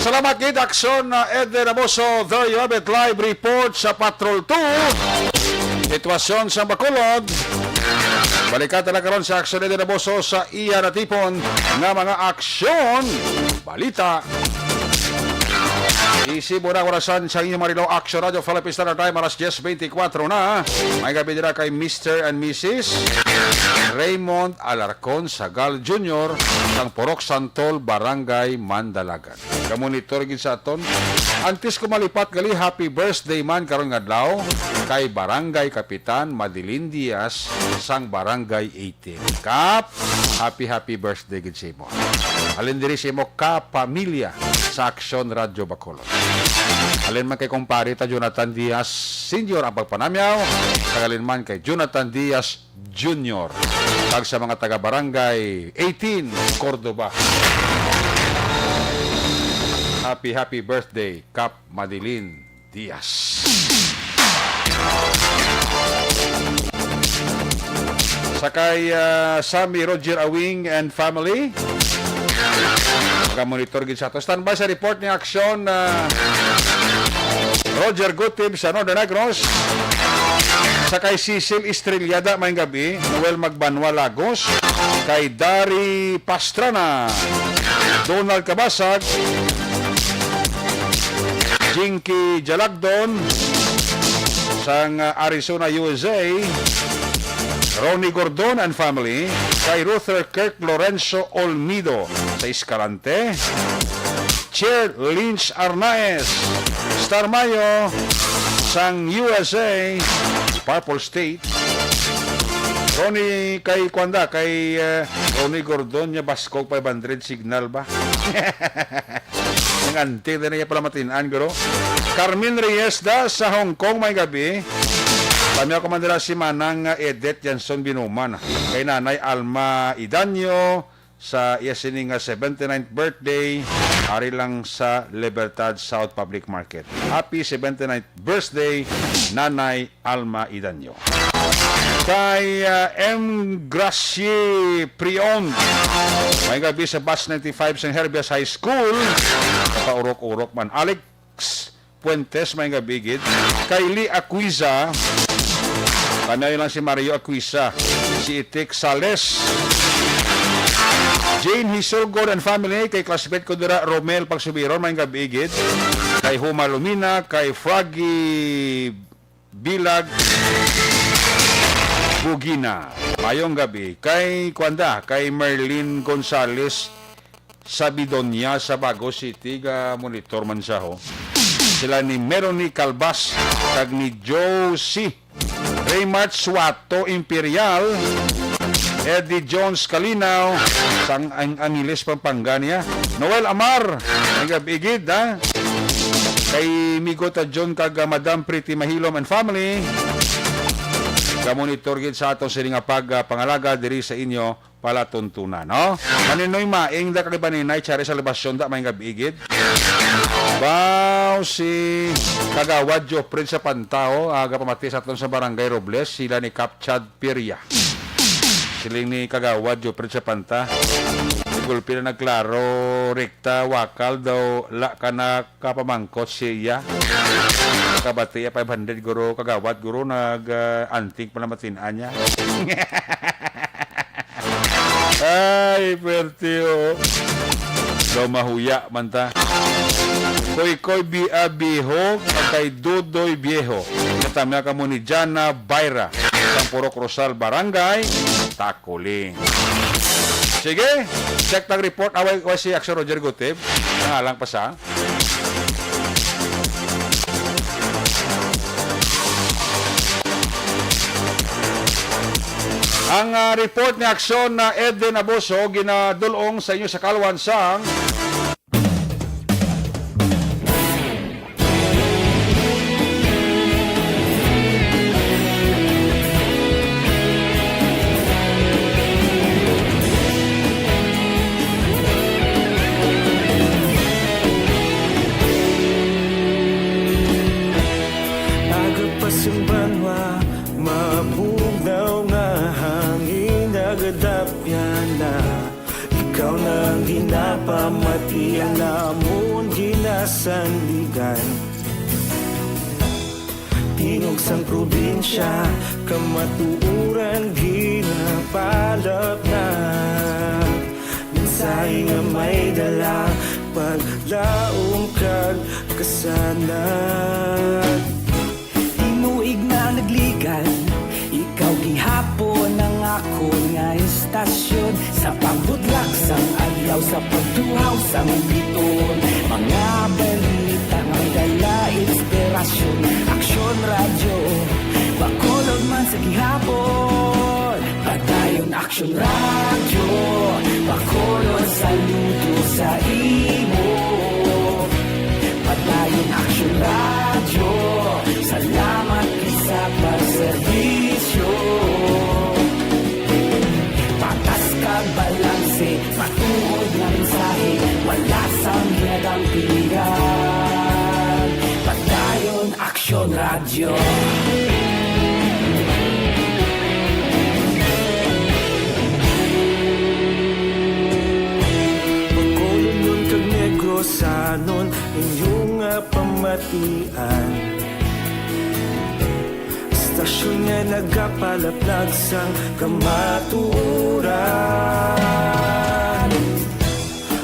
Salamat gid, Aksyon, uh, Eden Amoso. There you have it, live report sa Patrol two. Sitwasyon sa Bacolod. Balikan ta na karon sa Aksyon Eden Amoso sa iya natipon nga mga aksyon, balita. Isip mo na orasan sa inyong marilaw, Aksyon Radyo Philippine Standard Time, alas diyes beintikwatro na. May gabi dira kay Mister and Missus Raymond Alarcon Sagal Junior sang Purok Santol, Barangay Mandalagan. Kamonitor gid sa aton. Antes ko malipat gali, happy birthday man karon nga adlaw kay Barangay Kapitan Madeline Diaz sang Barangay eighteen. Kap, happy, happy birthday gid sa imo. Halin diri sa imo kapamilya sa Aksyon Radyo Bacolod. Halin man kay kumpare ta Jonathan Diaz Senior ang pagpanamyaw, kag halin man kay Jonathan Diaz Junior, kag sa mga taga Barangay eighteen, Cordova. Happy, happy birthday, Kap Madeline Diaz. Sa kay, ah, Sammy Roger Awing and family. Magamonitor gid sa ato. Standby sa report ni Aksyon, ah, Roger Gutib sa Northern Negros. Sa kay Cecil Estrellada, may gabi. Noel Magbanwa Lagos. Kay Dari Pastrana. Donald Cabasag. Jinky Jalagdon sang, uh, Arizona, U S A, Ronnie Gordon and family, kay Ruther Kirk Lorenzo Olmido sa Escalante, Chair Lynch Arnaez, Star Mayo sang U S A, Purple State, Ronnie kay Kwanda, kay, uh, Ronnie Gordon niya Baskog five hundred signal ba? Ang anti na niya pala matin-an, guro. Carmen Reyes da sa Hong Kong, may gabi. Kami ako man dira si Manang, uh, Edith Janson Binuman. Kay Nanay Alma Idanyo sa iya sini nga seventy-ninth birthday, ari lang sa Libertad South Public Market. Happy seventy-ninth birthday, Nanay Alma Idanyo. Kay, ah, M Gracie Prion, may gabi sa Bus ninety-five sang Herbias High School. Paurok-urok man. Alex Fuentes, may gabi gid. Kay Lee Aquiza, kanayon lang si Mario Aquiza, si Itik Sales, Jane Hisulgon and family, kay classmate ko dira, Romel Pagsubiron, may gabi gid. Kay Huma Lumina, kay Froggy Bilag Bugina. Mayong gabi. Kay, kuwanda, kay Merlin Gonzales Sabidonia sa Bago City, ga monitor man siya, ho. Sila ni Melanie Calvas, kag ni Josie Raymart Suato Imperial, Eddie Jones Kalinaw, sang ang Angeles, Pampanga niya. Noel Amar, ang igid, ha? Kay Migo ta John kag, ah, Madam Pretty Mahilom and family. Gamonitor gid sa aton sini nga pag, ah, pangalaga diri sa inyo palatuntunan, no? Maninoy Maing da kag Baninay Chari sa Libasyon da, may gabi gid. Baw si Kagawad Jopred sa Pantao, aga pamati sa aton sa Barangay Robles, sila ni Kap Chad Piria. Siling ni Kagawad Jopred sa Panta. Gulpi na nagklaro, rekta, wakal daw, la ka na kapamangkot siya. Kabati ya five hundred, guro, Kagawad, guro, nag, ah, anting pala matin-an niya. Ay, pwerte, oh. Daw mahuya man ta. Koy Koy Bi-, ah, Biho, kay Dudoy Viejo. Natamya kamo ni Jana Byra, sang Purok Rosal, Barangay Takuling. Sige, check tag report. Away, away si Action Roger Gutib. Nangalang pa sa Ang, ah, report ni Aksyon na Edwin Abuso ginadulong sa inyo sa kalwan sang Aga pa sing banwa, mabugnaw nga hangin nagadapyan na. Ikaw na ang ginapamati, ang amon ginasandigan. Tingog sang probinsya, kamatuoran ginapalapnag. Mensahe nga may dala, paglaom kag kasanag. Tinuig na nagligan, ikaw gihapon ang akon nga istasyon. Sa pagbutlak sang adlaw, sa pagtuhaw sang biton, mga balita nga may dala inspirasyon. Aksyon Radyo, Bacolod man sa gihapon. Padayon Aksyon Radyo, Bacolod, saludo sa imo. Padayon Aksyon Radyo, salamat gid sa pagserbisyo. Patas kag balanse, matuod nga mensahe, wala sang ginadampigan. Padayon Aksyon Radyo. Bacolodnon kag Negrosanon, inyo nga pamatian. Istasyon nga nagapalaplag sang kamatuoran.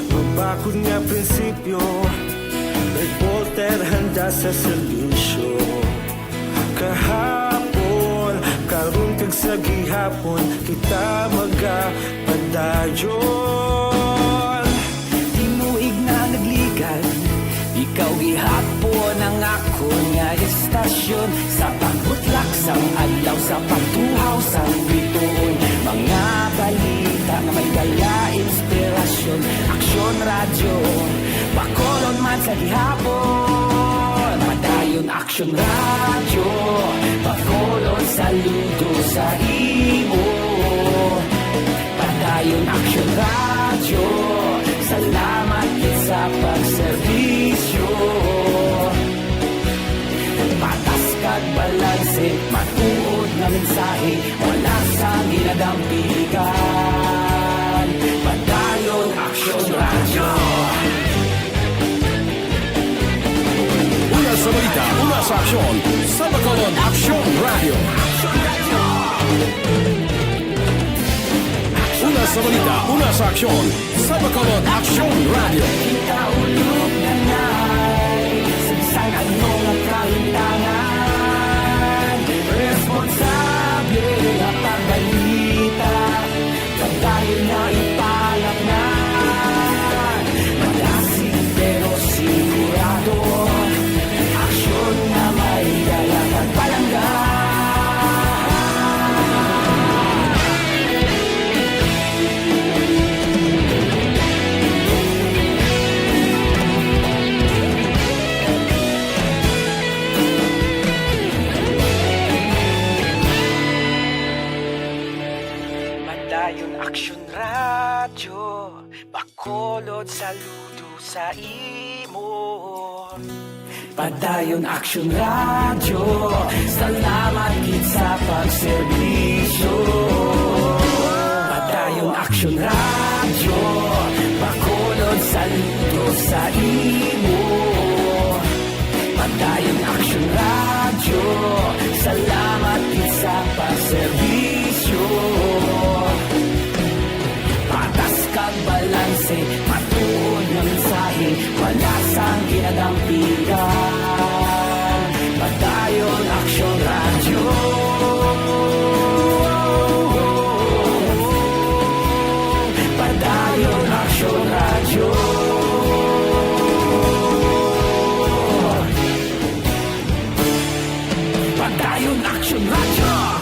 Mabakod nga prinsipyo, reporter handa sa serbisyo. Kahapon, karon kag sa gihapon, kita magapadayon. Tinuig na nagligan, ikaw gihapon ang akon nga istasyon. Sa pagbutlak sang adlaw, sa pagtuhaw sang bituon, mga balita nga may dala inspirasyon. Aksyon Radyo, Bacolod man sa gihapon. Padayon Aksyon Radyo, Bacolod, saludo sa imo. Padayon Aksyon Radyo, salamat gid sa pagserbisyo. Patas kag balanse, matuod nga mensahe, wala sang ginadampigan. Padayon Aksyon Radyo. Una sa balita, una sa aksyon, sa Bacolod, Aksyon Radyo. Una Sa balita, una sa aksyon, sa Bacolod Aksyon Radio. Kita ulog na nay, sa bisan ano nga kahintangan, responsable nga pagbalita, pagdayon na ipalapnan. Malasig pero sigurado, aksyon nga may dala kag palangga. Padayon Aksyon Radyo, Bacolod, saludo sa imo. Padayon Aksyon Radyo, salamat gid sa pagserbisyo. Padayon Aksyon Radyo, Bacolod, saludo sa imo. Padayon Aksyon Radyo, salamat gid sa pagserbisyo. Patas kag balanse, matuod nga mensahe, wala sang ginadampigan. Padayon Aksyon Radyo. Padayon Aksyon Radyo. Padayon Aksyon Radyo.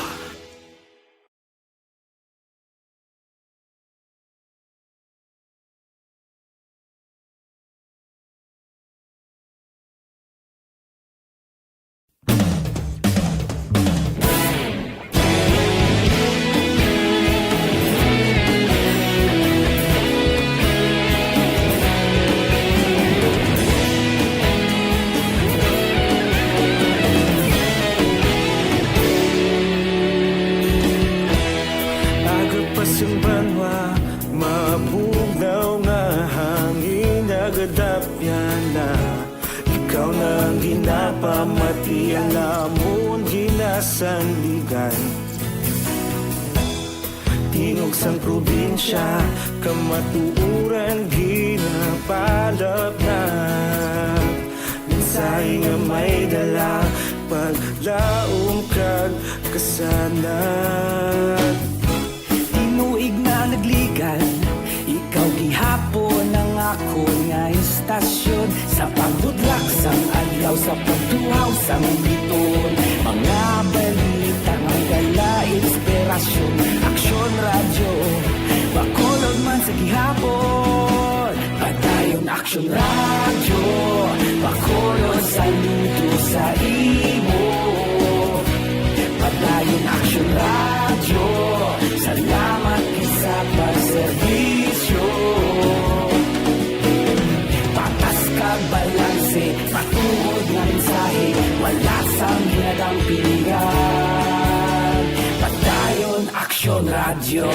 Aga pa sang banwa, mabugnaw nga hangin nagadapyan na. Ikaw na ang ginapamati, ang amon ginasandigan. Tingog sang probinsya, kamatuoran ginapalapnag. Mensahe nga may dala, paglaom kag kasanag. Tinuig na nagligan, ikaw gihapon ang akon nga istasyon. Sa pagbudlak sang adlaw, sa pagtuhaw sang biton, mga balita nga dala inspirasyon. Aksyon Radyo, Bacolod man sa gihapon. Padayon Aksyon Radyo, Bacolod, saludo sa imo. Padayon Aksyon Radyo, salamat gid sa pagserbisyo. Patas kag balanse, matuod nga mensahe, wala sang ginadampigan. Padayon Aksyon Radyo.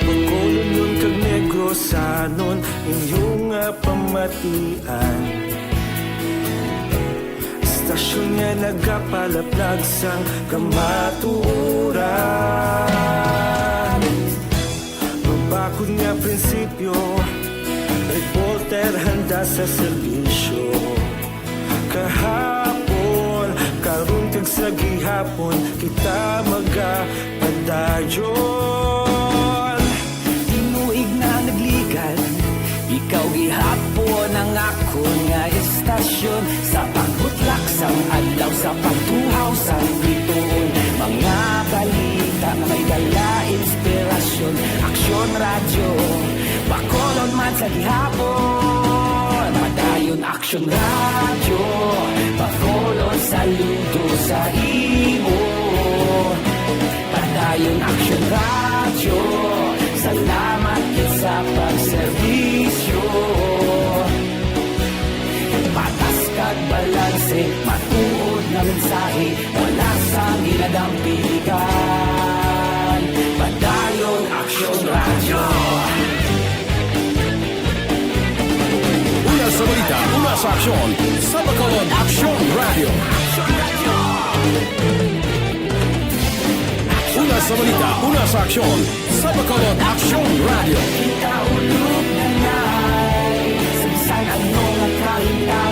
Bacolodnon kag Negrosanon, inyo nga pamatian. Istasyon nga nagapalaplag sang kamatuoran. Mabakod nga prinsipyo, reporter handa sa serbisyo. Kahapon, karon kag sa gihapon, kita magapadayon. Tinuig na nagligan, ikaw gihapon ang akon nga istasyon. Sa pagbutlak sang adlaw, sa pagtuhaw sang bituon, mga balita nga may dala inspirasyon. Aksyon Radyo, Bacolod man sa gihapon. Padayon Aksyon Radyo, Bacolod, saludo sa imo. Padayon Aksyon Radyo, salamat gid sa pagserbisyo. Patas kag balanse, matuod nga mensahe, wala sang ginadampigan. Padayon Aksyon Radyo. Una sa balita, una sa aksyon, sa Bacolod Aksyon Radyo. Sa balita, una sa aksyon, sa Bacolod Aksyon Radio. Kita ulog na nai, sa bisan ano nga kahintangan,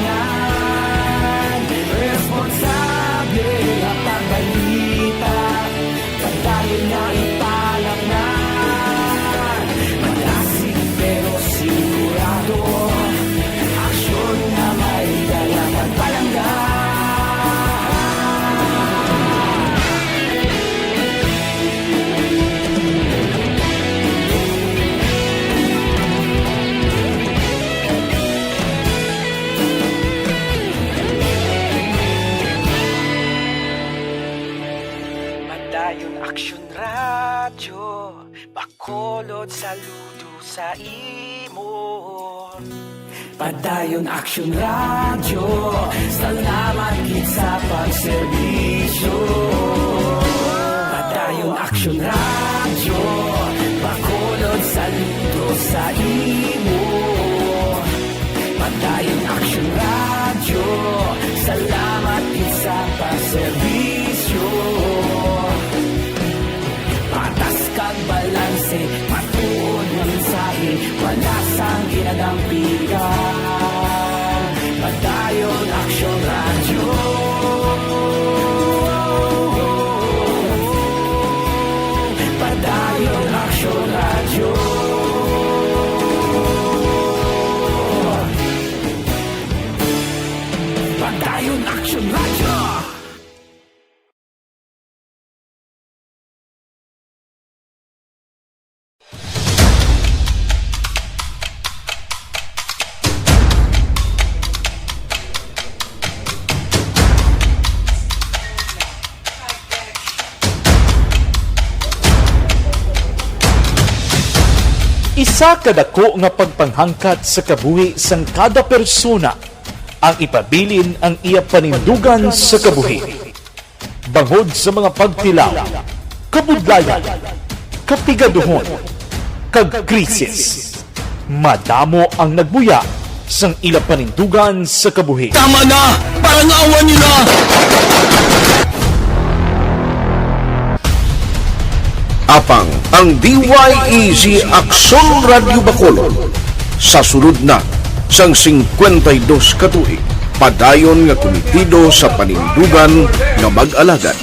responsable nga pagbalita, padayon nga ipalapnan. Malasig pero sigurado, aksyon nga may dala kag palangga. Padayon Aksyon Radyo, Bacolod, saludo sa imo. Padayon Aksyon Radyo, salamat gid sa pagserbisyo. Padayon Aksyon Radyo, Bacolod, saludo sa imo. Padayon Aksyon Radyo, salamat gid sa pagserbisyo. Patas kag balanse, matuod nga mensahe, wala sang ginadampigan. Padayon Aksyon Radyo. Padayon Aksyon Radyo. Padayon Aksyon Radyo. Isa ka dako nga pagpanghangkat sa kabuhi sang kada persona ang ipabilin ang iya panindugan sa kabuhi. Bangod sa mga pagtilaw, kabudlayan, kapigaduhon, kag krisis, madamo ang nagbuya sang ila panindugan sa kabuhi. Tama na! Parang awa nila! Apang ang D Y E G Aksyon Radyo Bacolod sa sulod na sang singkwenta y dos ka tuig, padayon nga kumitido sa panindugan nga mag-alagad.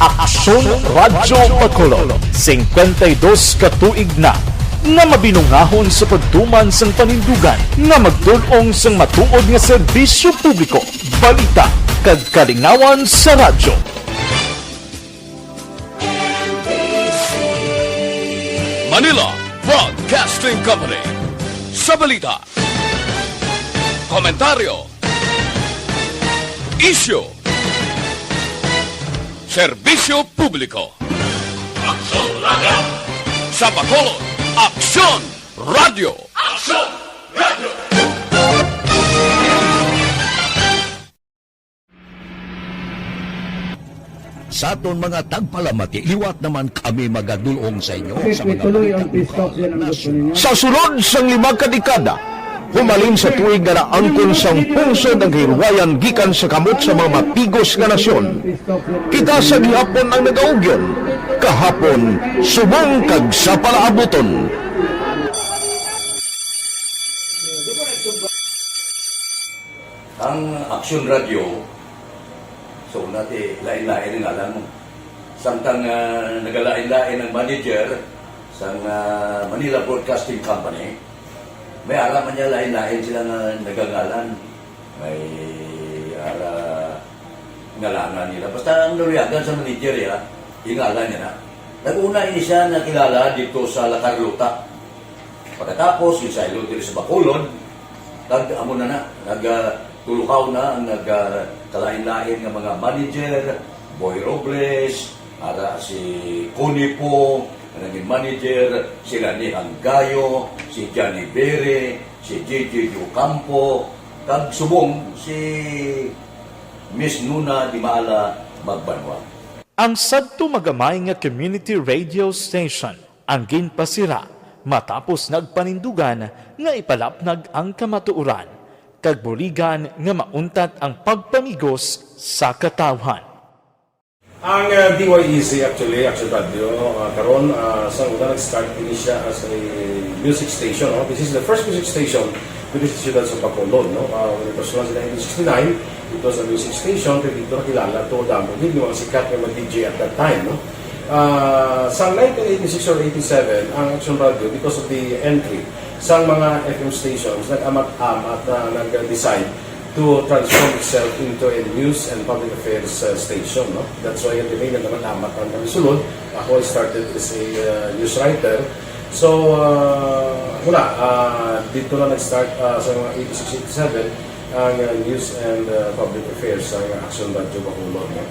Aksyon Radyo Bacolod, singkwenta y dos ka tuig na nga mabinungahon sa pagtuman sang panindugan nga magdul-ong sang matuod nga serbisyo publiko, balita, kag kalingawan sa radyo. Manila Broadcasting Company. Sa balita, komentaryo, isyu, serbisyo publiko. Aksyon Radyo. Sa Bacolod, Aksyon Radyo. Aksyon Radyo. Sa aton mga tagpalamati, liwat naman kami magadul-ong sa inyo sa mga balita lokal, nasyonal. Sa sulod sang lima ka dekada, humalin sa tuig nga naangkon sang pungsod ang kahilwayan gikan sa kamot sa mga matigos nga nasyon, kita sa gihapon ang nagaugyon, kahapon, subong kag sa palaabuton. Ang Aksyon Radyo, sa una ti lain-lain ang ngalan mo. Samtang, ah, nagalain-lain ang manager sang, ah, Manila Broadcasting Company, may ara man niya lain-lain sila nga nagangalan. May ara ngalanan nila. Basta ang naluyagan sa manager, ya, yung ngalan niya na. Nag-una ini siya nakilala dito sa La Carlota. Pagkatapos, yung saylo diri sa Bacolod, kag amo na na, nag, ah, tulukaw na ang nag, ah, kalain-lain nga mga manager, Boy Robles, ara si Connie Po, nga naging manager, sila ni Hanggayo, si Johnny Bere, si J J Ocampo, kag subong si Miss Nuna Di Maala Magbanwa. Ang sadto magamay nga community radio station ang ginpasira matapos nagpanindugan nga ipalapnag ang kamatuoran. kag buligan nga mauntat ang pagpamigos sa katawhan. Ang, ah, D Y E Z, actually, Action Radio, ah, karon, ah, sa una nag-start ini siya as a music station, no? This is the first music station within the siyudad sa Bacolod, no? Ah, when it was launched in nineteen sixty-nine, it was a music station, kay dito nakilala to, damo gid yung mga sikat nga mga D J at that time, no? Ah, sa nineteen eighty-six or eighty-seven, ang Action Radio, because of the entry sa mga F M stations, nag-amat-amat na nag-decide to transform itself into a news and public affairs, uh, station, no? That's why the main naman amat ang kami sulod. Ako, I started as a, uh, news writer. So, uh, wala, uh, dito na nag-start, uh, sa mga eighty-six, eighty-seven ang, uh, news and, uh, public affairs sa Action Radio Bacolod, no?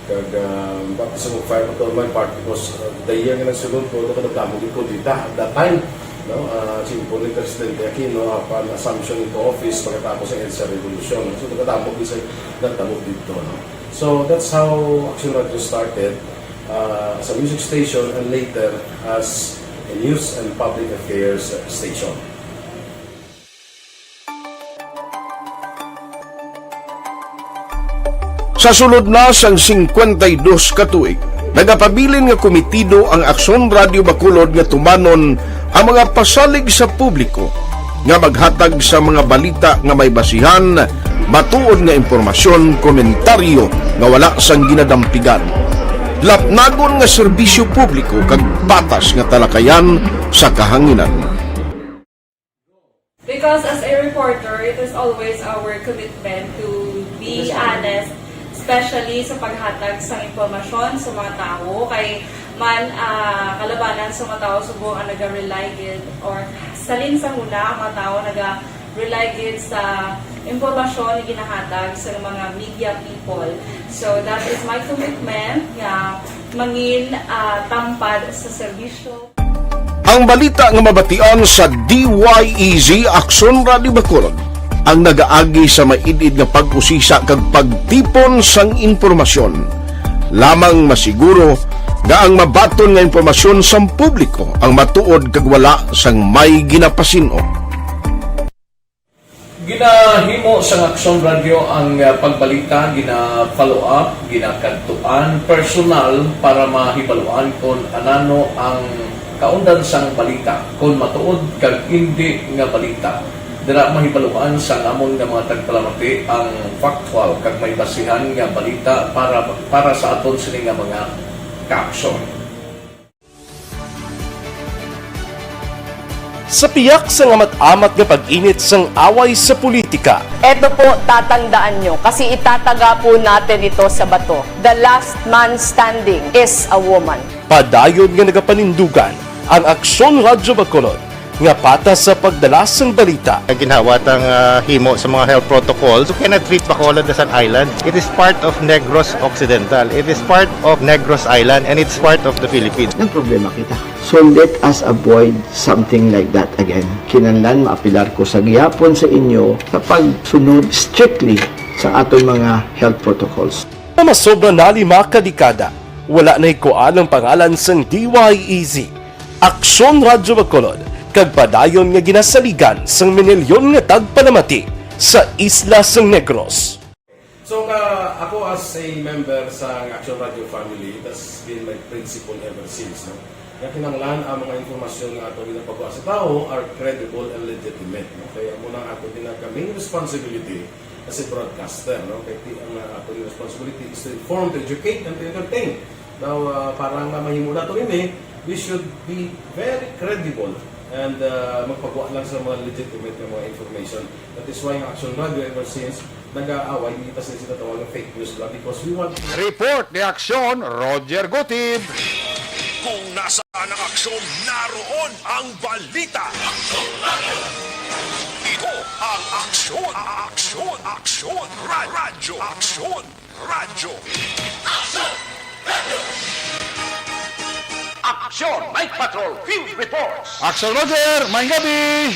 Kag, ah, baptism of fire pa to on my part because, ah, the year nga nagsulod ko, ito kadamo gid ko dita at that time, no? Ah, simple ni Presidente Aquino, upon assumption into office, pagkatapos ng EDSA Revolution, no? So, kadamo gid sa nagtabo dito, no? So, that's how Action Radio started, ah, as a music station and later as a news and public affairs station. Sa sulod na sang singkwenta y dos ka tuig, nagapabilin nga komitido ang Aksyon Radio Bacolod nga tumanon ang mga pasalig sa publiko nga maghatag sa mga balita nga may basihan, matuod nga impormasyon, komentaryo nga wala sang ginadampigan, lapnagon nga serbisyo publiko kag patas nga talakayan sa kahanginan. Because as a reporter, it is always our commitment to be honest, especially sa paghatag sa impormasyon sa mga tawo. Kay man, ah, kalabanan sa mga tawo subong ang naga-rely gid or salin sa huna ang mga tawo naga-rely gid sa impormasyon nga ginahatag sa mga media people. So that is my commitment nga mangin, ah, tampad sa serbisyo. Ang balita nga mabatian sa D Y E Z Aksyon Radio Bacolod ang nagaagi sa maid-id nga pag-usisa kag pagtipon sang impormasyon. Lamang masiguro nga ang mabaton nga impormasyon sang publiko ang matuod kag wala sang may ginapasin-o. Ginahimo sang Aksyon Radio ang, ah, pagbalita, gina-follow up, ginakadtuan personal para mahibaluan kon anano ang kaundan sang balita, kon matuod kag indi nga balita. Dira mahibaluan sang amon nga mga tagpalamati ang factual kag may basihan nga balita para, para sa aton sini nga mga kaaksyon. Sa piyak sang amat-amat nga pag-init sang away sa politika, Eto po, tatandaan nyo, kasi itataga po natin ito sa bato. The last man standing is a woman. Padayon nga nagapanindugan ang Aksyon Radyo Bacolod nga patas sa pagdala sang balita. Ginhawat ang, ah, himo sa mga health protocols. You cannot treat Bacolod as an island. It is part of Negros Occidental. It is part of Negros Island, and it's part of the Philippines. Nagproblema kita. So let us avoid something like that again. Kinahanglan maapilar ko sa gihapon sa inyo sa pagsunod strictly sa aton mga health protocols. Nga masobra na lima ka dekada, wala nahikuan ang pangalan sang D Y E Z, Aksyon Radyo Bacolod, kag padayon nga ginasaligan sang minilyon nga tagpalamati sa isla sang Negros. So, ka, ako as a member sa Action Radio family, that's been my principle ever since, no? Nga kinahanglan ang mga impormasyon nga ato ginapagawa sa tawo are credible and legitimate, no? Kaya amo na ang ato ginaka main responsibility as a broadcaster, no? Kay ti-, ang, uh, ato responsibility is to inform, to educate, and to entertain. Now, uh, para nga mahimo nato ini, we should be very credible and, uh, magpagawa lang sa mga legitimate nga mga information. That is why ang Action Radio ever since nag-aaway, hindi ta sila sinatawag ng fake news lang because we want Report ni Aksyon, Roger Gutib. Kung nasaan ang aksyon, naroon ang balita. Ito ang Aksyon, Aksyon, Aksyon, Ra- Radyo, Aksyon, Radyo. Aksyon! Night Patrol Field Reports! Aksyon, Roger! Maayong gabi!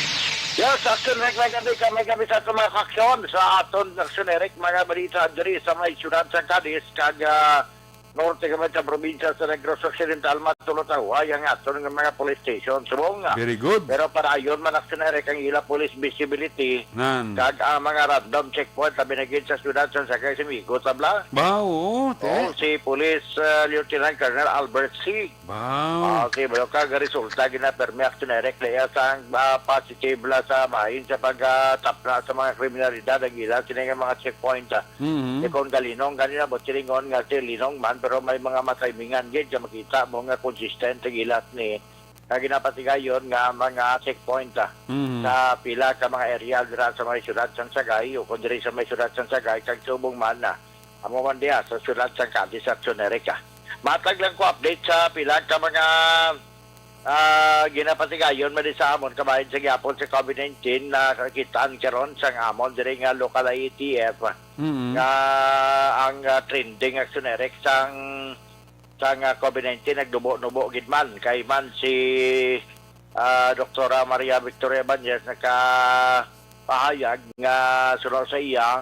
Yes, Aksyon Eric, may gabi ka, may gabi sa aton mga kaaksyon, sa aton Aksyon Eric, mga balita diri sa may siyudad sa Cadiz, kag, ah, norte gamay sa probinsya sa Negros Occidental, matulot ang huway ang aton nga mga police station. Subong nga. Very good. Pero padayon man, Aksyon Eric, ang ila police visibility, Nan. kag ang mga random checkpoint, labi na gid sa siyudad sa Sagay, si Migo Tabla. Ba, oo, te. Oh, si Police, ah, Lieutenant Colonel Albert C. Ba. Ah, okay, bro, kag resulta, ginapermi, Aksyon Eric, na iya sang, ah, positive la sa bahin sa pagtapna sa mga kriminalidad ang ila sini nga mga checkpoint, ah. Mhm. Si Kong Galinong, ganina, bot silingon nga si Linong man, pero may mga matimingan gid nga makita mo nga consistent ang ilas ni nga ginapatigayon nga mga checkpoint, ah, Mhm. sa pila ka mga area dira sa mga syudad sang Sagay o kung diri sa may syudad sang Sagay kag subong man na amo man diha sa syudad sang Cadiz, Aksyon Eric. Matag lang ko update sa pila ka mga, ah, ginapatigayon man di sa amon kabahin sa gihapon sa COVID nineteen na kakitaan karon sang amon diri nga local I A T F Mhm. nga ang, ah, trending, Aksyon Eric, sang, sang, ah, COVID nineteen nagnubo-nubo gid man kay man si, ah, Doktora Maria Victoria Ibanez nakapahayag nga suno sa iya,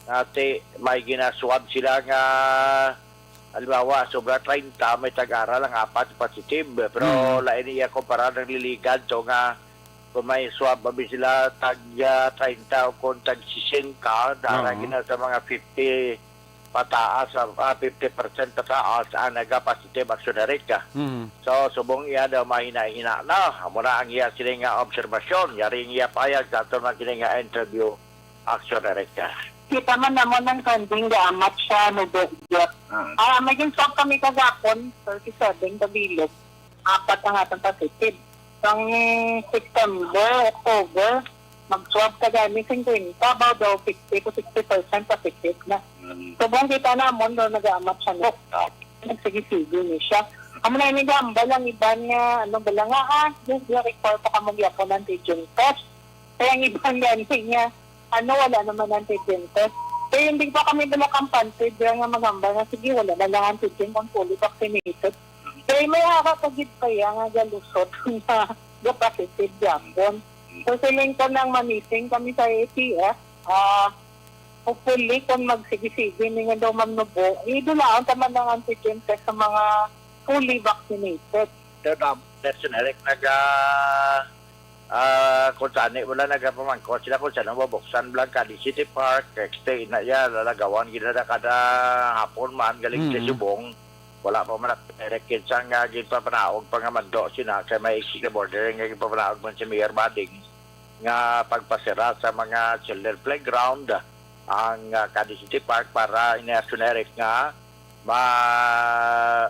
ati may ginaswab sila nga, halimbawa, sobra treinta, may tag-ara lang apat positive. Pero Mm. lain iya kumpara ng liligad to nga kung may swab abi sila tag, ah, treinta o kung tag sesenta, dara Oo. gina sa mga fifty pataas, ah, ah, fifty percent pataas ang nagapositive, Aksyon Eric. Mhm. So, subong iya daw mahina-hina na. Amo na ang iya sini nga obserbasyon. Yari ang iya payag sa aton man kini nga interview, Aksyon Eric. Kita man namo ng trending, gaamat siya, no, Doc Jeff. Ah. Ah, may ginswab kami kagapon, thirty-seven kabilog. Apat ang atong positive. Sang September, October, mag-swab ka gani, fifty, about daw fifty to sixty percent positive na. Mm. Subong kita namon, no, nagaamat siya, no? Nagsige-sige ni siya. Amo na ini gambal ang iban nga, ano, bala nga, ah, just require pa kamo gyapon antigen test. Kaya ang iban gani nga, ano, wala naman antigen test. Kaya hindi pa kami bala kampante diyan nga magambal nga, sige, wala na lang antigen kung fully vaccinated. Kaya may ara pa gid pa iya nga galusot nga ga-positive gyapon. So, siling ko nang ma-meeting kami sa A T F, ah, hopefully, kung magsige-sige ni nga daw magnubo, idulaon ta man ang antigen test sa mga fully vaccinated. Pero na, personally, naga, ah, kung saan, eh, wala nagapamangkot sila kung saan ang mabuksan blank ka di City Park, Cadiz City, na iya, lalagawan gid na kada hapon man, galing sa Mm. Subong. Wala pa man ako direct sa nga ginpapanaog pa nga mando sina kay may issues sa border nga ginpapanaog man si Mayor Bading nga pagpasira sa mga children playground ang, ah, Cadiz City Park para ini, Aksyon Eric, nga ma,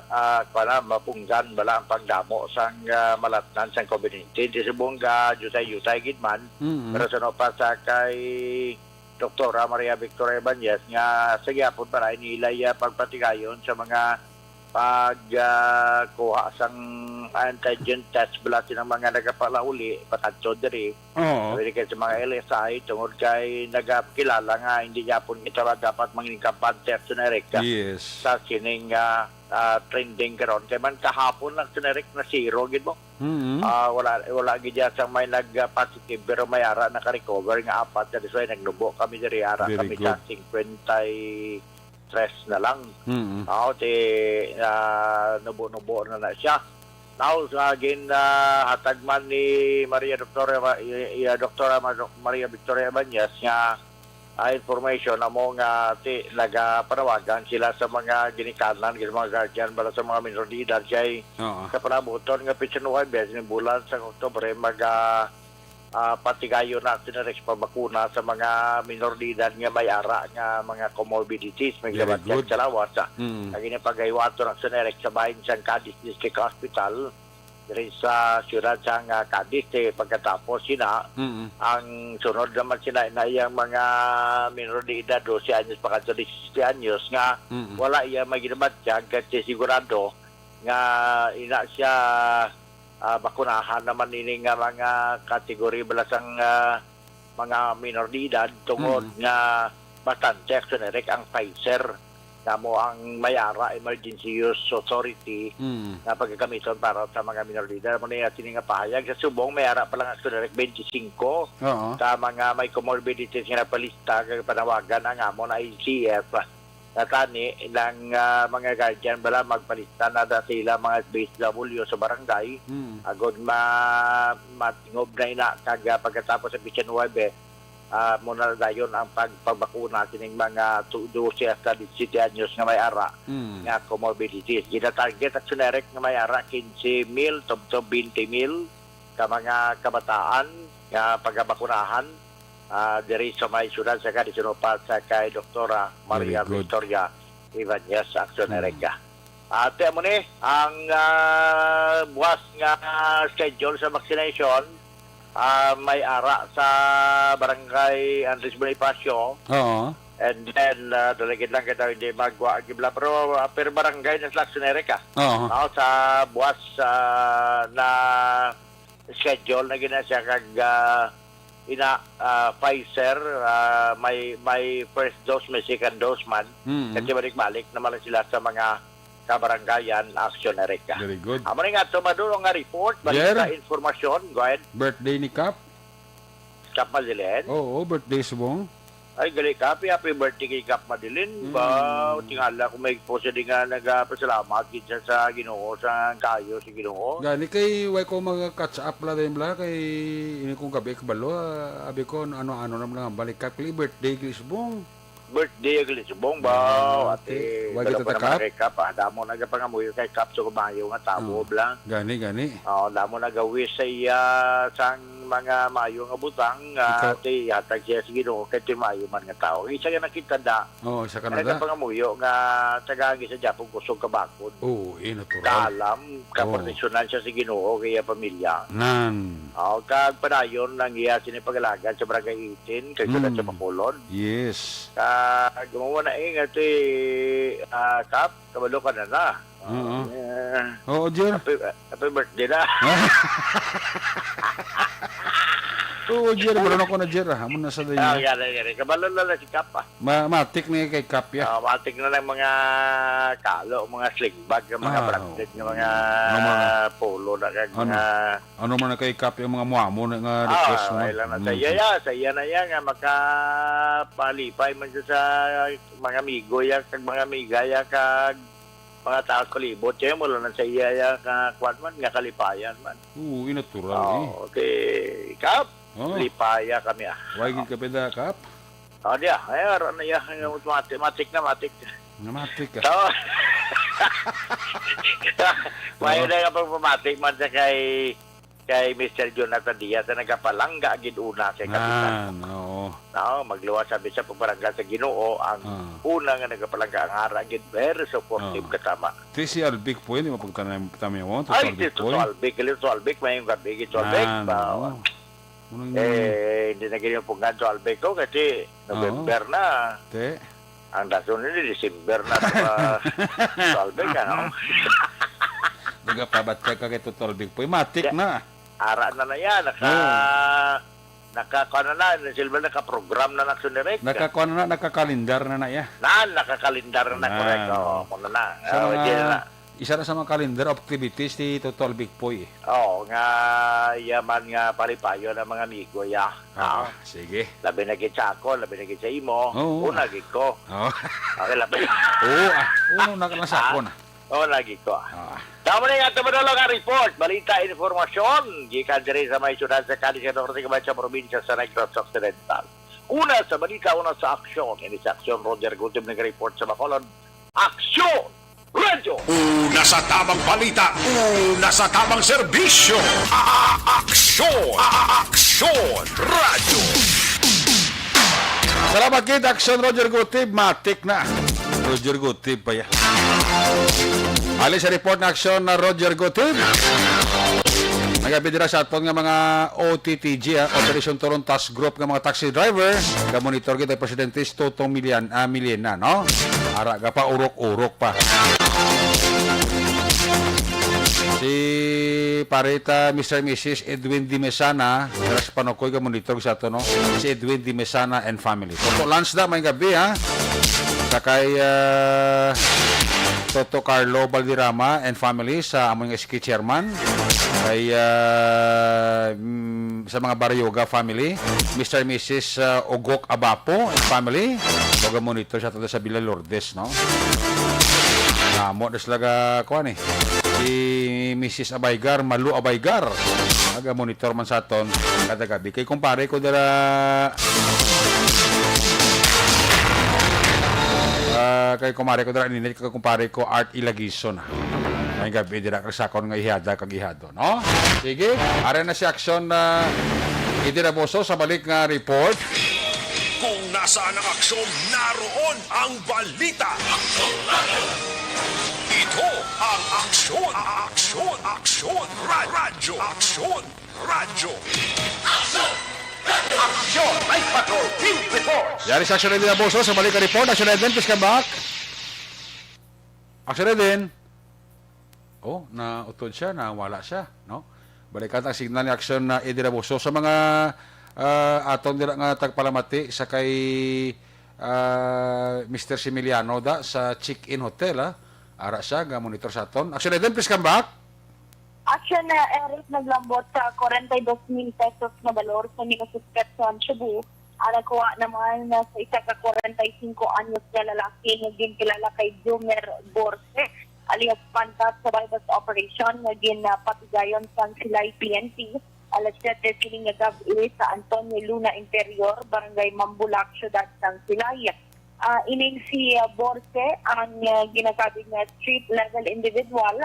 ah, kuwan na, mapunggan bala ang pagdamo sang, ah, malatnan sang COVID nineteen. Di subong ga, yutay-yutay gid man. Mm. Pero sa no pa sa kay Doktora Maria Victoria Ibanez nga sa gihapon para inilay, ah, pagpatigayon sa mga pag, ah, kuha sang antigen test bala sining mga nagapalauli pakadto diri. Oo. Sabi kay sa mga L S I tungod kay nagakilala nga hindi gyapon kita dapat mangin kampante, Aksyon Eric, Yes. sa sining, ah, ah, trending karon. Kay man kahapon lang, Aksyon Eric, na zero gid mo. Mm. Ah, wala, wala gid diya sang may nag, ah, positive, pero may ara naka-recover nga apat. That is why nagnubo kami diri, ara Very kami sa good. Singkwenta y tres na lang. Mm. Aw, ti, ah, nubo-nubo na na siya. Now, sa gin, ah, hatag man ni Maria Doctora Ma-, i, i, ah, Doktora Ma-, Maria Victoria Ibanez nga, ah, information amo nga ti, nagapanawagan sila sa mga ginikanan, sa mga guardian, bala sa mga minor de edad, kay Oo. sa panabuton nga pitsa nuwebe, sa bulan sa Oktubre, mag, ah, ah, patigayon na sila sa pagbakuna sa mga minor de edad nga may ara nga mga comorbidities, may Very gabatyag good. sa lawas, ah. Mm. Ang ginapagahiwaton na sa Nerek sa bahin sang Cadiz District Hospital, diri sa siyudad sang, ah, Cadiz, eh, pagkatapos sina, Mm. ang sunod naman sina na iyang mga minor de edad, dose anyos pa kadto disisiete anyos, nga Mm. wala iya may ginabatyag, kasi sigurado nga ina siya, ah, bakunahan naman ini nga mga kategory bala sang, ah, mga minor de edad tungod Mm. nga bastante, Aksyon Eric, ang Pfizer nga mo ang may ara emergency use authority Mm. na pagagamiton para sa mga minor de edad. Mo niya sini nga pahayag sa subong may ara pa lang, Aksyon Eric, twenty-five Oo. ka mga may comorbidities nga napalista kag panawagan ang amon I C F. Natani lang, ah, mga guardian bala magpalista na da sila mga B S W sa barangay. Mm. Agod ma-, matingob na ina kag, ah, pagkatapos sa Bisan Nuebe, ah, mo na dayon ang pagpabakuna sining mga tu-, dose hasta disisyete anyos nga may ara Mm. nga comorbidities. Ginatarget ang Suneric nga may ara quince mil tubtob twenty mil ka mga kabataan nga pagabakunahan, ah, diri sa may siyudad sa Kadisinupal sa kay Doktora Very Maria good. Victoria Ibanez, Action Mm. Erica. Ate, amo ni ang, ah, buwas nga schedule sa vaccination, ah, may ara sa Barangay Andres Bonifacio. Oo. And then, ah, dalagid lang kita hindi magwa gibla, pero, ah, per barangay na sa Action Erica. Oo. Mao sa buwas, ah, na schedule na gina siya kag, ah, ina, ah, Pfizer, ah, may, may first dose, may second dose man. Mm. Kasi balik-balik naman lang sila sa mga kabarangayan, Action Erica. Very good. Amo ni nga, tumadulong nga report, balik Jer? Sa informasyon. Go ahead. Birthday ni Kap? Kap Madeleine? Oo, birthday subong. Ay, gali, Kap, happy birthday kay Kap Madeleine. Mm. Ba, tingala ko may po siya di nga nagapasalamat gid siya sa Ginoo, sa kayo sa Ginoo. Gani kay way ko mag-catch up la din bla kay ini kong gabi kabalo, ah, abi ko ano-ano na lang balik Kap kay birthday kay subong. Birthday kay subong ba? Ah, Ate, okay. Way dala kita pa ta, naman Kap? Kay Kap, ah. Damo nagapangamuyo kay Kap sa kumayo nga tao, Ah, bla. Gani, gani. Oh, damo nagawish sa iya sang mga maayo nga butang, ah, Ikaw ti hatag siya sa Ginoo kay ti maayo man nga tawo. Isa ka nakita da, Oo, sa Canada. Nagapangamuyo nga taga sa Japon kusog kabakod. Oo, eh, natural. Kaalam, Oo. Kaproteksyonan siya sa Ginoo kay iya pamilya. Nan. Oh, kag padayon ang iya sini pag-alagad sa Barangay eighteen, kay sila Mm. sa Bacolod. Yes. Kag mo na eh, nga ti, ah, Kap, kabalo ka na na. Oo. Ah, Oo, Jer. Happy, happy birthday na. Oo, Jer, bro, ko na, Jer, ah. Amo na sa Ah, dayo. Gani, gani. Kabalo na lang si Kap, ah. Ma-, matik na kay Kap, ya. Ah, matik na lang mga kalo, mga sling bag, mga Ah, branded nga mga ano man na, polo na kag ano, mga ano man na kay Kap yung mga muamo na nga Ah, request mo. Wala na sa Mm. iya, ya. Sa iya na iya nga makapalipay man siya sa mga amigo ya, kag mga amiga ya, kag mga taas palibot, kaya mo lang sa iya, ya, ka, kwan man, nga kalipayan man. Oo, natural, eh. Oh, okay. Kap, Oh. Lipaya kami, ah. Why gid ka peda, Kap? Oh, diya. Ay, ara na iya. Ay, matik, matik na, matik. Namatik ka. So, may Oo. na nga pagpamatik man sa kay kay Mister Jonathan Diaz na nagapalangga gid una kay Kapitan. Nan, oo. No, magluwas sabi sa pagbarangga sa Ginoo ang Ah. una nga nagapalangga ang ara gid very supportive Ah. katama. Ti si Albic po, hindi mapagtanay-, tanay mo, to Ay, Albic si po, eh. Albic, Albic, may yung gabi, si Albic, Nan, ba? Oo. Unang Eh, hindi na gid yung punggan si Albic ko kasi Oo. November na. Te. Ang dason ni December na sa Salve ka, no? Nagapabatya ka kay Totol Big Boy. Matik Ya. na. Ara na na yan. Naka, Oo. naka, kuwan na na, silbi naka-program na na, Action Direct. Nakakuan na, nakakalendar na na, ya. Na, nakakalendar na na, Yan, correct. Oo, oo. Muna na. Sa Oo, mga, di na na. isa na sa mga calendar of activities ni Totol Big Boy, eh. Oo, nga, yaman nga palipayo ng mga amigo, ya. Ah, Oo. sige. Labi na gid sa ako, labi na gid sa imo. Oo. Una gid ko. Oo. Okay, labi. Oo, ah. Uno na ka lang sa Ah, ako na. Oo, lagi ko. Ah. Tama na nga, tama na lang ang report. Balita, informasyon. Gikan diri sa may syudad sa Cadiz, sa norte, kamay sa probinsya sa Negros Occidental. Una sa balita, una sa aksyon. Ini sa aksyon, Roger Gutib nag-report sa Bacolod. Aksyon! Radyo! Una sa tamang balita, una sa tamang serbisyo. A-, a-, aksyon! A-, a-, aksyon! Radyo! Salamat gid, Aksyon Roger Gutib. Matik na. Roger Gutib pa ya. Ali sa report na Aksyon na Roger Gutib. Nagabidira sa aton nga mga O T T G, ah, Operation Turon Task Group nga mga taxi driver. Gamonitor kita Presidente Toto Milian, ah, Milena, no? Ara ka pa, urok-urok pa. Si Parita, Mister Missus Edwin Dimesana, Ras Panukoy, ka monitor sa ato, no? Si Edwin Dimesana and family. Toto Lance da, may gabi, ha? Sa kay, ah, Toto Carlo Valderrama and family sa among S K chairman. Kay, ah, mm, sa mga Barrioga family, Mister and Missus, uh, Ugok Abapo and family. Baga monitor sa aton sa Villa Lourdes, no? Namo na sila ga, kuwan eh. Si Missus Abaygar, Malu Abaygar. Naga-monitor man sa aton kada gabi. Kay kumpare ko dira, ah, kay kumare ko dira, ninit kay kumpare ko, Art Ilagison. May gabi dira kag sakon nga ihada kag ihado, no? Sige, ara na si Aksyon na Eddie Raboso sa balik nga report. Kung nasaan ang aksyon, naroon ang balita. Ito ang Aksyon, Aksyon, Aksyon, Ra-, Radyo, Aksyon, Radyo. Aksyon! Night Patrol Field Report! Yari si Aksyon Eddie Raboso sa balik nga report. Aksyon Eddie, please come back. Aksyon Eddie. Oh, nautod siya, nawala siya, no? Balikan ang signal ni Aksyon na Eddie Raboso sa mga, ah, aton dira nga tagpalamati sa kay, ah, Mister Similiano da sa Check-in Hotel, ah. Ara siya, ga-monitor sa aton. Aksyon Eddie, please come back. Aksyon na Eric, naglambot sa forty-two mil pesos nga balor sa minususpetso ang shabu. Ang nakuha naman na sa isa ka forty-five anyos nga lalaki nga ginkilala kay Jumer Borse alias Pantat sa buy-bust operation nga ginapatigayon sang Silay P N P. Alas siyete sining nga gab-i sa Antonio Luna Interior, Barangay Mambulak, Siyudad sang Silay. Ah, ining si, ah, Borse ang, ah, ginasabing nga street level individual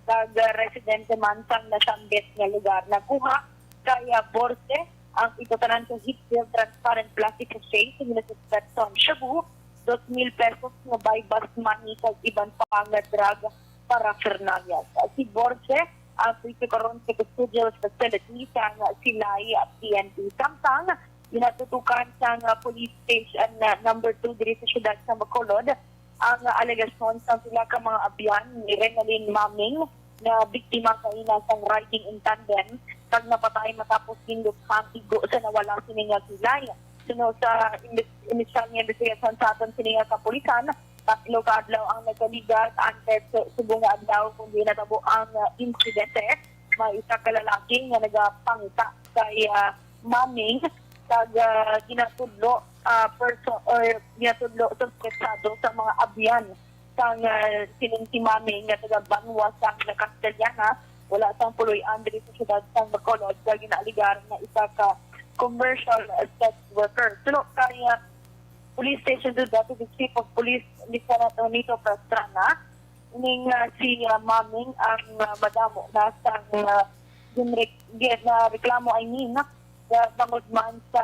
kag, ah, residente man sang nasambit nga lugar. Nakuha kay, ah, Borse ang ito tanan sa heat-sealed transparent plastic sachet nga nasuspetso ang shabu, dos mil pesos nga buy-bust money kag iban pa nga drug paraphernalia. Si Borse ang prisyo karon sa custodial facility sang Silay P N P. Samtang ginatutukan sang, ah, police station na number two diri sa siyudad sa Bacolod ang, ah, alegasyon sang pila ka mga abyan ni Renalyn Maming na biktima kaina sang riding in tandem kag napatay matapos ginduthang igo sa nawala sini nga kilay. Suno sa imbes-, inisyal nga imbestigasyon sa aton sini nga kapulisan, tatlo ka adlaw ang nagkaligas antes subong nga adlaw kung di natabo ang, ah, insidente. May isa ka lalaki nga nagapangita kay, ah, Maming kag, ah, ginatudlo, ah, perso-, or ginatudlo suspetsado sa mga abyan sang, ah, sining si Maming nga taga Banwa sang La Castellana, wala sang puloy-an diri sa siyudad sang Bacolod, kag ginaaligar nga isa ka commercial sex worker. Suno kay, ah, Police Station two Deputy Chief of Police Lieutenant Onito Pastrana, ning, ah, si, ah, Maming ang, ah, madamo na sang, ah, ginre-, gin-, ah, reklamo, I mean, ah, bangod man sa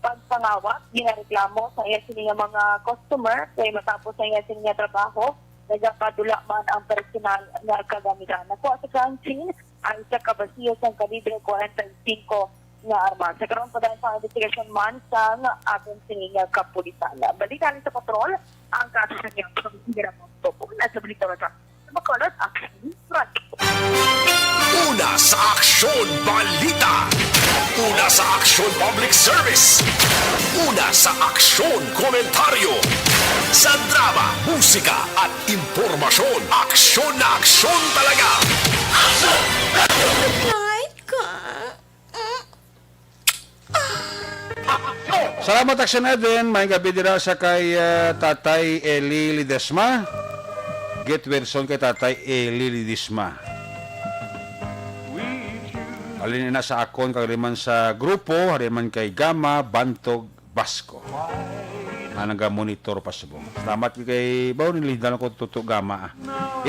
pagpangawat, ginareklamo sa iya sini nga mga customer kay matapos sa iya sini nga trabaho, nagapadula man ang personal nga kagamitan. Nakuha sa crime scene ang isa ka basiyo sang kalibre forty-five nga armas. Sa karon, padayon pa ang investigasyon man sang aton sini nga kapulisan. Balikan sa patrol ang kaso sa niyang pagkakirang mga toko. Nasa balita sa Bacolod, Aksyon Radyo. Una sa Aksyon Balita. Una sa Aksyon Public Service. Una sa Aksyon Komentaryo. Sa drama, musika, at impormasyon, aksyon na aksyon talaga. Ay, ka. Salamat, Aksyon Eden. May gabi dira sa kay, ah, Tatay Eli Ledesma. Get well soon kay Tatay Eli Ledesma. Halin na sa akon, kag halin man sa grupo, halin man kay Gama, Bantog, Basco. Nga naga-monitor pa subong. Salamat kay, bawo, nilihdan ko tuto Gama, ah.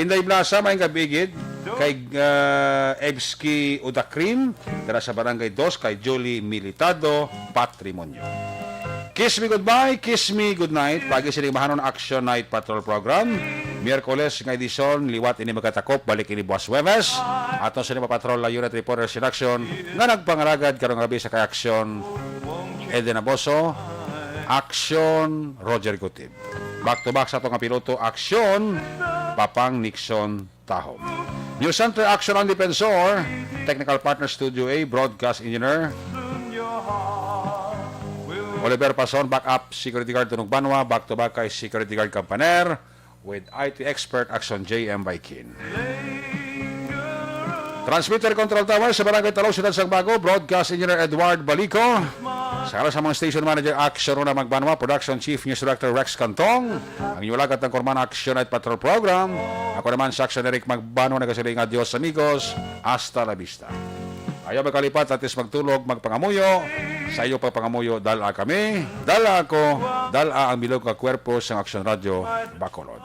Inday Blasa, may gabi gid. Kay, ah, Evski Udakrin, dira sa Barangay Dos, kay Julie Militado, Patrimonio. Kiss me goodbye, kiss me goodnight. Pagi sini mahanon Action Night Patrol Program. Miyerkules nga edisyon, liwat ini magkatakop, balik ini buwas Huwebes. Ato sini papatrol la unit reporters in action nga nagpangalagad karong gabi sa kay Action Eden Aboso, Action Roger Gutib. Back to back sa ato nga piloto, Action Papang Nixon Tahom. News Center, Action ang Defensor. Technical partner, Studio A, broadcast engineer Oliver Pason, backup security guard Tunog Banwa, back to back kay security guard Campaner, with I T expert Action J M Baikin. Transmitter Control Tower sa Barangay Talog, Siyudad sang Bago, Broadcast Engineer Edward Balico. Sa ngalan sa mga station manager, Action Rona Magbanwa, Production Chief, News Director Rex Cantong. Ang inyong lagat ang Korman Action Night Patrol Program. Ako naman si Action Eric Magbanwa, nagasiling nga, "Adios, amigos. Hasta la vista." Ayaw magkalipat, atis magtulog, magpangamuyo. Sa iyo pagpangamuyo, dala kami, dala ako, dala ang bilog nga kwerpo sang Action Radio Bacolod.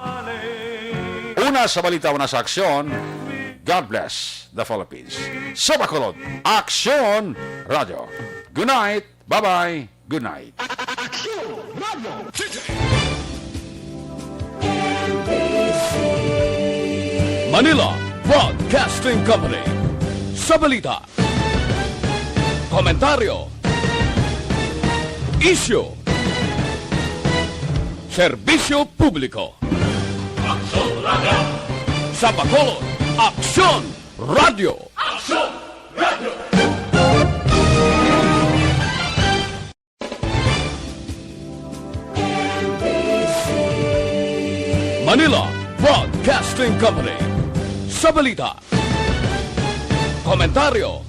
Una sa balita, una sa aksyon. God bless the Philippines. Sa Bacolod, Aksyon Radio. Good night. Bye-bye. Good night. Aksyon Radio City. Manila Broadcasting Company. Sa balita, komentaryo, isyu, serbisyo publiko. Aksyon Radio. Sa Bacolod, Aksyon Radio. Aksyon Radio. Manila Broadcasting Company. Sa balita, komentaryo,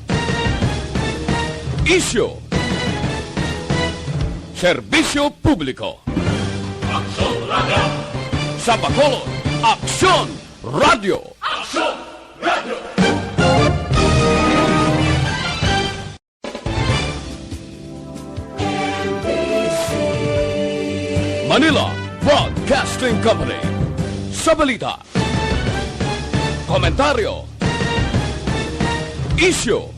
isyu, serbisyo publiko. Aksyon Radio. Sa Bacolod, Aksyon Radio. Aksyon Radio. Manila Broadcasting Company. Sa balita, komentaryo, isyu,